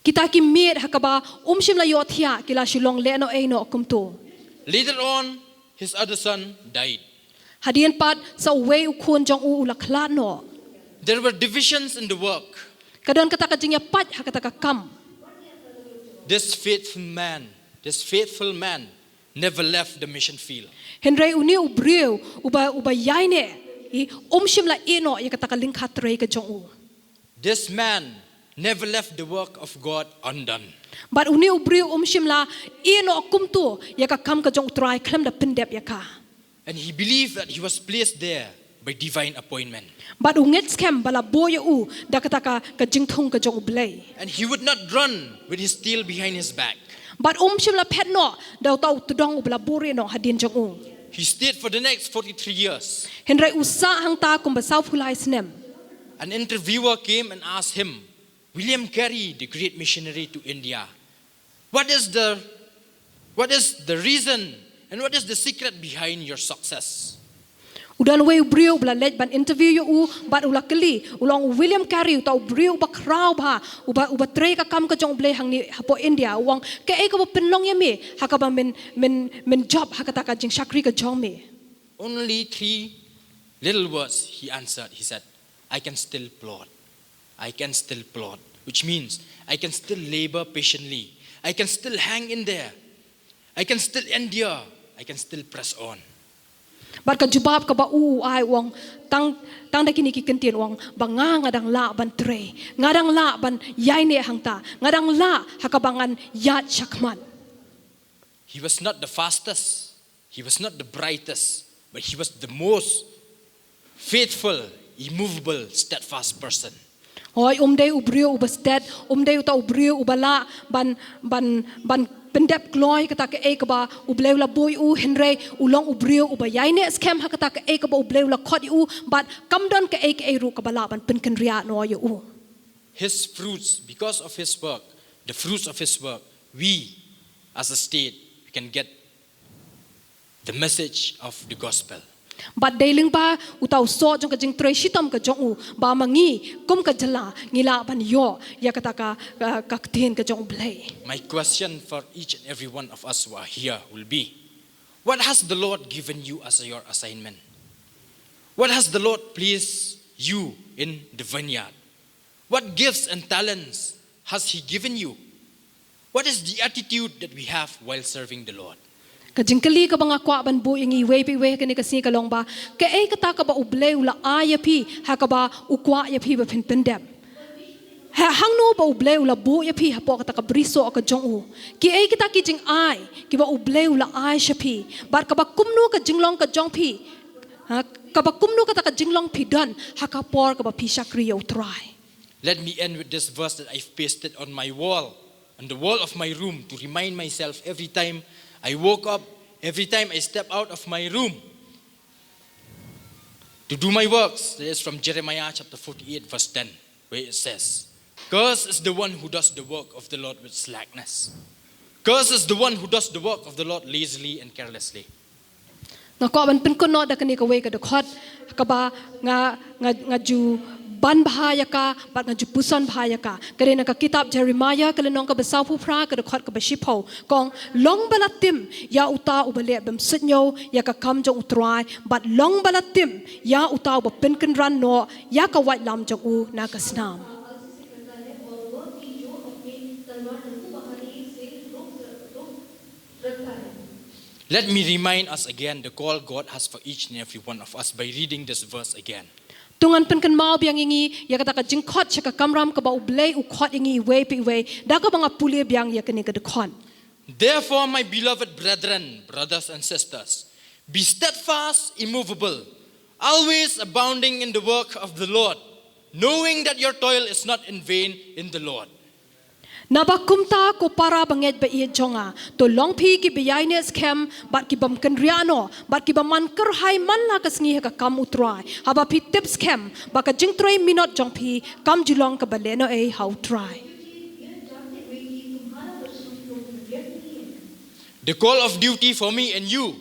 Kita ki miet ha kaba um shym la ïohthiah, ki la shu long lehnohei noh kumto. Later on, his other son died. Hadien pat, sa uwei u khun jong u u la khlad noh. There were divisions in the work. Ka don kata ka jingïapait ha kata ka kam. This faithful man, this faithful man never left the mission field. Hynrei une u briew, uba, uba ïaineh, i um shym la ïeh noh ïa kata ka lyngkha trei ka jong u. This man never left the work of God undone. Bad une u briew um shym la ïeh noh kumto ïa ka kam ka jong u Trai khlem da pyndep ïa ka. And he believed that he was placed there by divine appointment. Bad u ngeit skhem ba la buh ïa u da kata ka, ka jingthung ka jong u Blei. And he would not run with his tail behind his back. Bad um shym la phet noh da uta u tdong uba la buhrieh noh hadien jong u. He stayed for the next forty-three years. Hynrei u sah hangta kumba sawphew lai snem. An interviewer came and asked him, "William Carey, the great missionary to India, what is the, what is the reason and what is the secret behind your success?" U don uwei u briew uba la leit ban interview ïa u, bad u la kylli, u la ong, "William Carey, uta u briew uba khraw bha, uba, uba trei ka kam ka jong u Blei hangne hapoh India, u ong, kaei kaba pynlong ïa me ha kaba men, men, men jop ha kata ka jingshakri ka jong me?" Only three little words he answered. He said, "I can still plod. I can still plod," which means, "I can still labor patiently. I can still hang in there. I can still endure. I can still press on." Bad ka jubab kaba u, u ai, u ong, tang, tang da kine ki kyntien, u ong, ba nga, nga dang lah ban trei, nga dang lah ban ïaineh hangta, nga dang lah ha kaba ngan ïaid shakhmat. He was not the fastest, he was not the brightest, but he was the most faithful, immovable, steadfast person. Hooid, um dei u briew uba stet, um dei uta u briew uba lah ban, ban, ban pyndep kloi kata kaei kaba u Blei u la buh ïa u, hynrei u long u briew uba ïaineh skhem ha kata kaei kaba u Blei u la khot ïa u, bad kam don kaei kaei ruh kaba lah ban pynkynriah noh ïa u. His fruits, because of his work, the fruits of his work, we as a state, we can get the message of the gospel. Bad dei lyngba uta u soh jong ka jingtrei shitom ka jong u ba ma ngi kum ka jylla ngi lah ban ïoh ïa kata ka, ka, ka ktien ka jong U Blei. My question for each and every one of us who are here will be, what has the Lord given you as your assignment? What has the Lord placed you in the vineyard? What gifts and talents has he given you? What is the attitude that we have while serving the Lord? Ka jingkylli kaba nga kwah ban buh ïa ngi iwei pa iwei ha kane ka sngi ka long ba, kaei kata kaba U Blei u la ai ïa phi ha kaba u kwah ïa phi ba phin pyndep? Ha hangno ba U Blei u la buh ïa phi hapoh kata ka brisoh ka jong u? Kiei kita ki jingai kiba U Blei u la ai sha phi? Bad kaba kumno ka jinglong ka jong phi? Ha, kaba kumno kata ka jinglong phi don ha ka por kaba phi shakri ïa U Trai? Let me end with this verse that I've pasted on my wall, on the wall of my room, to remind myself every time I woke up, every time I step out of my room to do my works. That is from Jeremiah chapter forty-eight, verse ten, where it says, "Cursed is the one who does the work of the Lord with slackness. Cursed is the one who does the work of the Lord lazily and carelessly." Nga kwah ban pynkynnoh da kane kawei ka dkhot kaba nga, nga, nga ju ban bha ïa ka bad nga ju puson bha ïa ka. Ka dei na ka kitab Jeremiah ka lynnong kaba sawphew phra ka dkhot kaba shiphew. Ka ong, long ba la tim ïa uta uba leh bymsuidñiew ïa ka kam jong U Trai, bad long ba la tim ïa uta uba pynkynran noh ïa ka waitlam jong u na ka snam. Let me remind us again the call God has for each and every one of us by reading this verse again. To ngan pynkynmaw biang ïa ngi ïa kata ka jingkhot sha ka kamram kaba U Blei u khot ïa ngi iwei pa iwei da kaba nga pule biang ïa kane ka dkhot. Therefore, my beloved brethren, brothers and sisters, be steadfast, immovable, always abounding in the work of the Lord, knowing that your toil is not in vain in the Lord. Naba kumta, ko para bangeit ba ïeit jong nga, to long phi kiba ïaineh skhem bad ki bym kynriah noh bad kiba man kyrhai man la ka sngi ha ka kam U Trai, haba phi tip skhem ba ka jingtrei minot jong phi kam ju long kaba lehnohei ha U Trai. The call of duty for me and you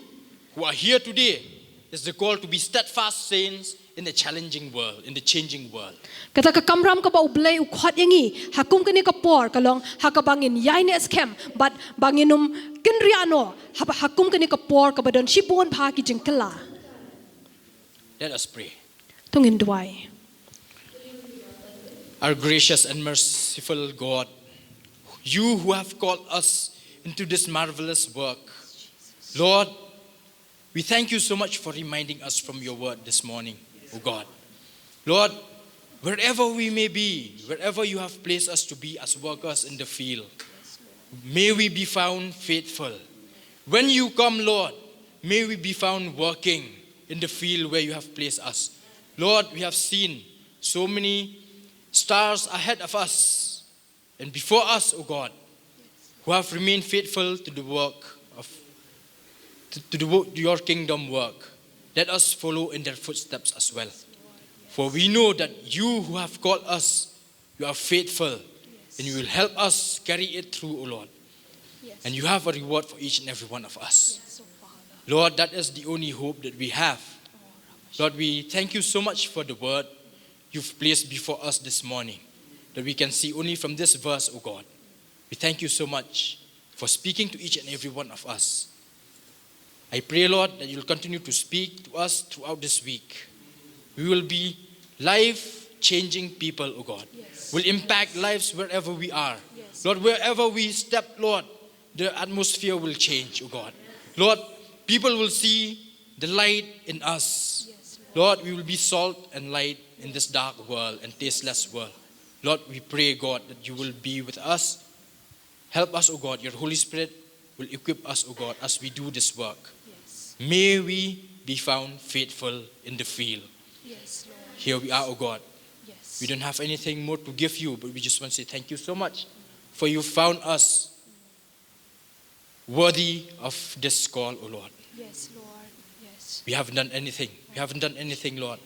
who are here today is the call to be steadfast saints in the challenging world, in the changing world. Kata ka kamram kaba U Blei u khot ïa ngi ha kum kane ka por ka long ha kaba ngin ïaineh skhem bad ba ngin ym kynriah noh ha, ha kum kane ka por kaba don shibun bha ki jingkylla. Let us pray. To ngin duwai. Our gracious and merciful God, you who have called us into this marvelous work, Lord, we thank you so much for reminding us from your word this morning, O God. Lord, wherever we may be, wherever you have placed us to be as workers in the field, may we be found faithful. When you come, Lord, may we be found working in the field where you have placed us. Lord, we have seen so many stars ahead of us and before us, O God, who have remained faithful to the work of, to, to the work, your kingdom work. Let us follow in their footsteps as well. For we know that you who have called us, you are faithful, and you will help us carry it through, O Lord. And you have a reward for each and every one of us. Lord, that is the only hope that we have. Lord, we thank you so much for the word you've placed before us this morning, that we can see only from this verse, O God. We thank you so much for speaking to each and every one of us. I pray, Lord, that you'll continue to speak to us throughout this week. We will be life changing people, O God. We'll impact lives wherever we are. Lord, wherever we step, Lord, the atmosphere will change, O God. Lord, people will see the light in us. Lord, we will be salt and light in this dark world and tasteless world. Lord, we pray, God, that you will be with us. Help us, O God. Your Holy Spirit will equip us, O God, as we do this work. May we be found faithful in the field. Here we are, O God. We don't have anything more to give you, but we just want to say thank you so much for you found us worthy of this call, O Lord. Yes, Lord. Yes. We haven't done anything. We haven't done anything, Lord.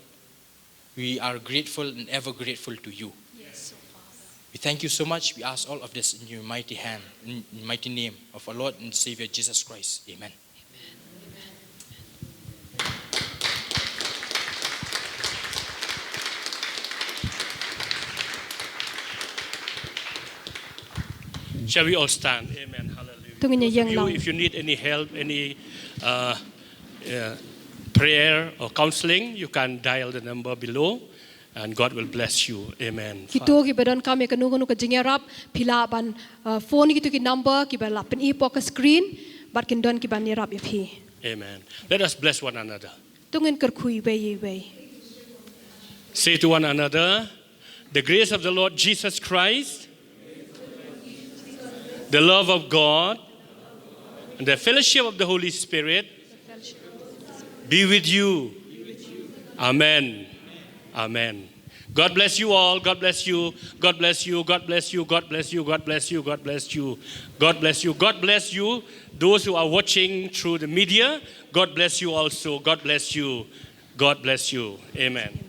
We are grateful and ever grateful to you. Yes, oh Father. We thank you so much. We ask all of this in your mighty hand, in the mighty name of our Lord and Savior Jesus Christ. Amen. Shall we all stand? Amen. Hallelujah. To ngin ïa Those of ïeng you, lang. If you need any help, any uh, uh, prayer or counseling, you can dial the number below and God will bless you. Amen. Kito kiba donkam ïa kano kano ka jingïarap, phi lah ban uh, phone kito ki number kiba la pyni hapoh ka screen, bad kin don kiban ïarap ïa phi. Amen. Let us bless one another. To ngin kyrkhu iwei ïa iwei. Say to one another, the grace of the Lord Jesus Christ, the love of God, and the fellowship of the Holy Spirit be with you. Amen. Amen. God bless you all. God bless you. God bless you. God bless you. God bless you. God bless you. God bless you. God bless you. God bless you. Those who are watching through the media, God bless you also. God bless you. God bless you. Amen.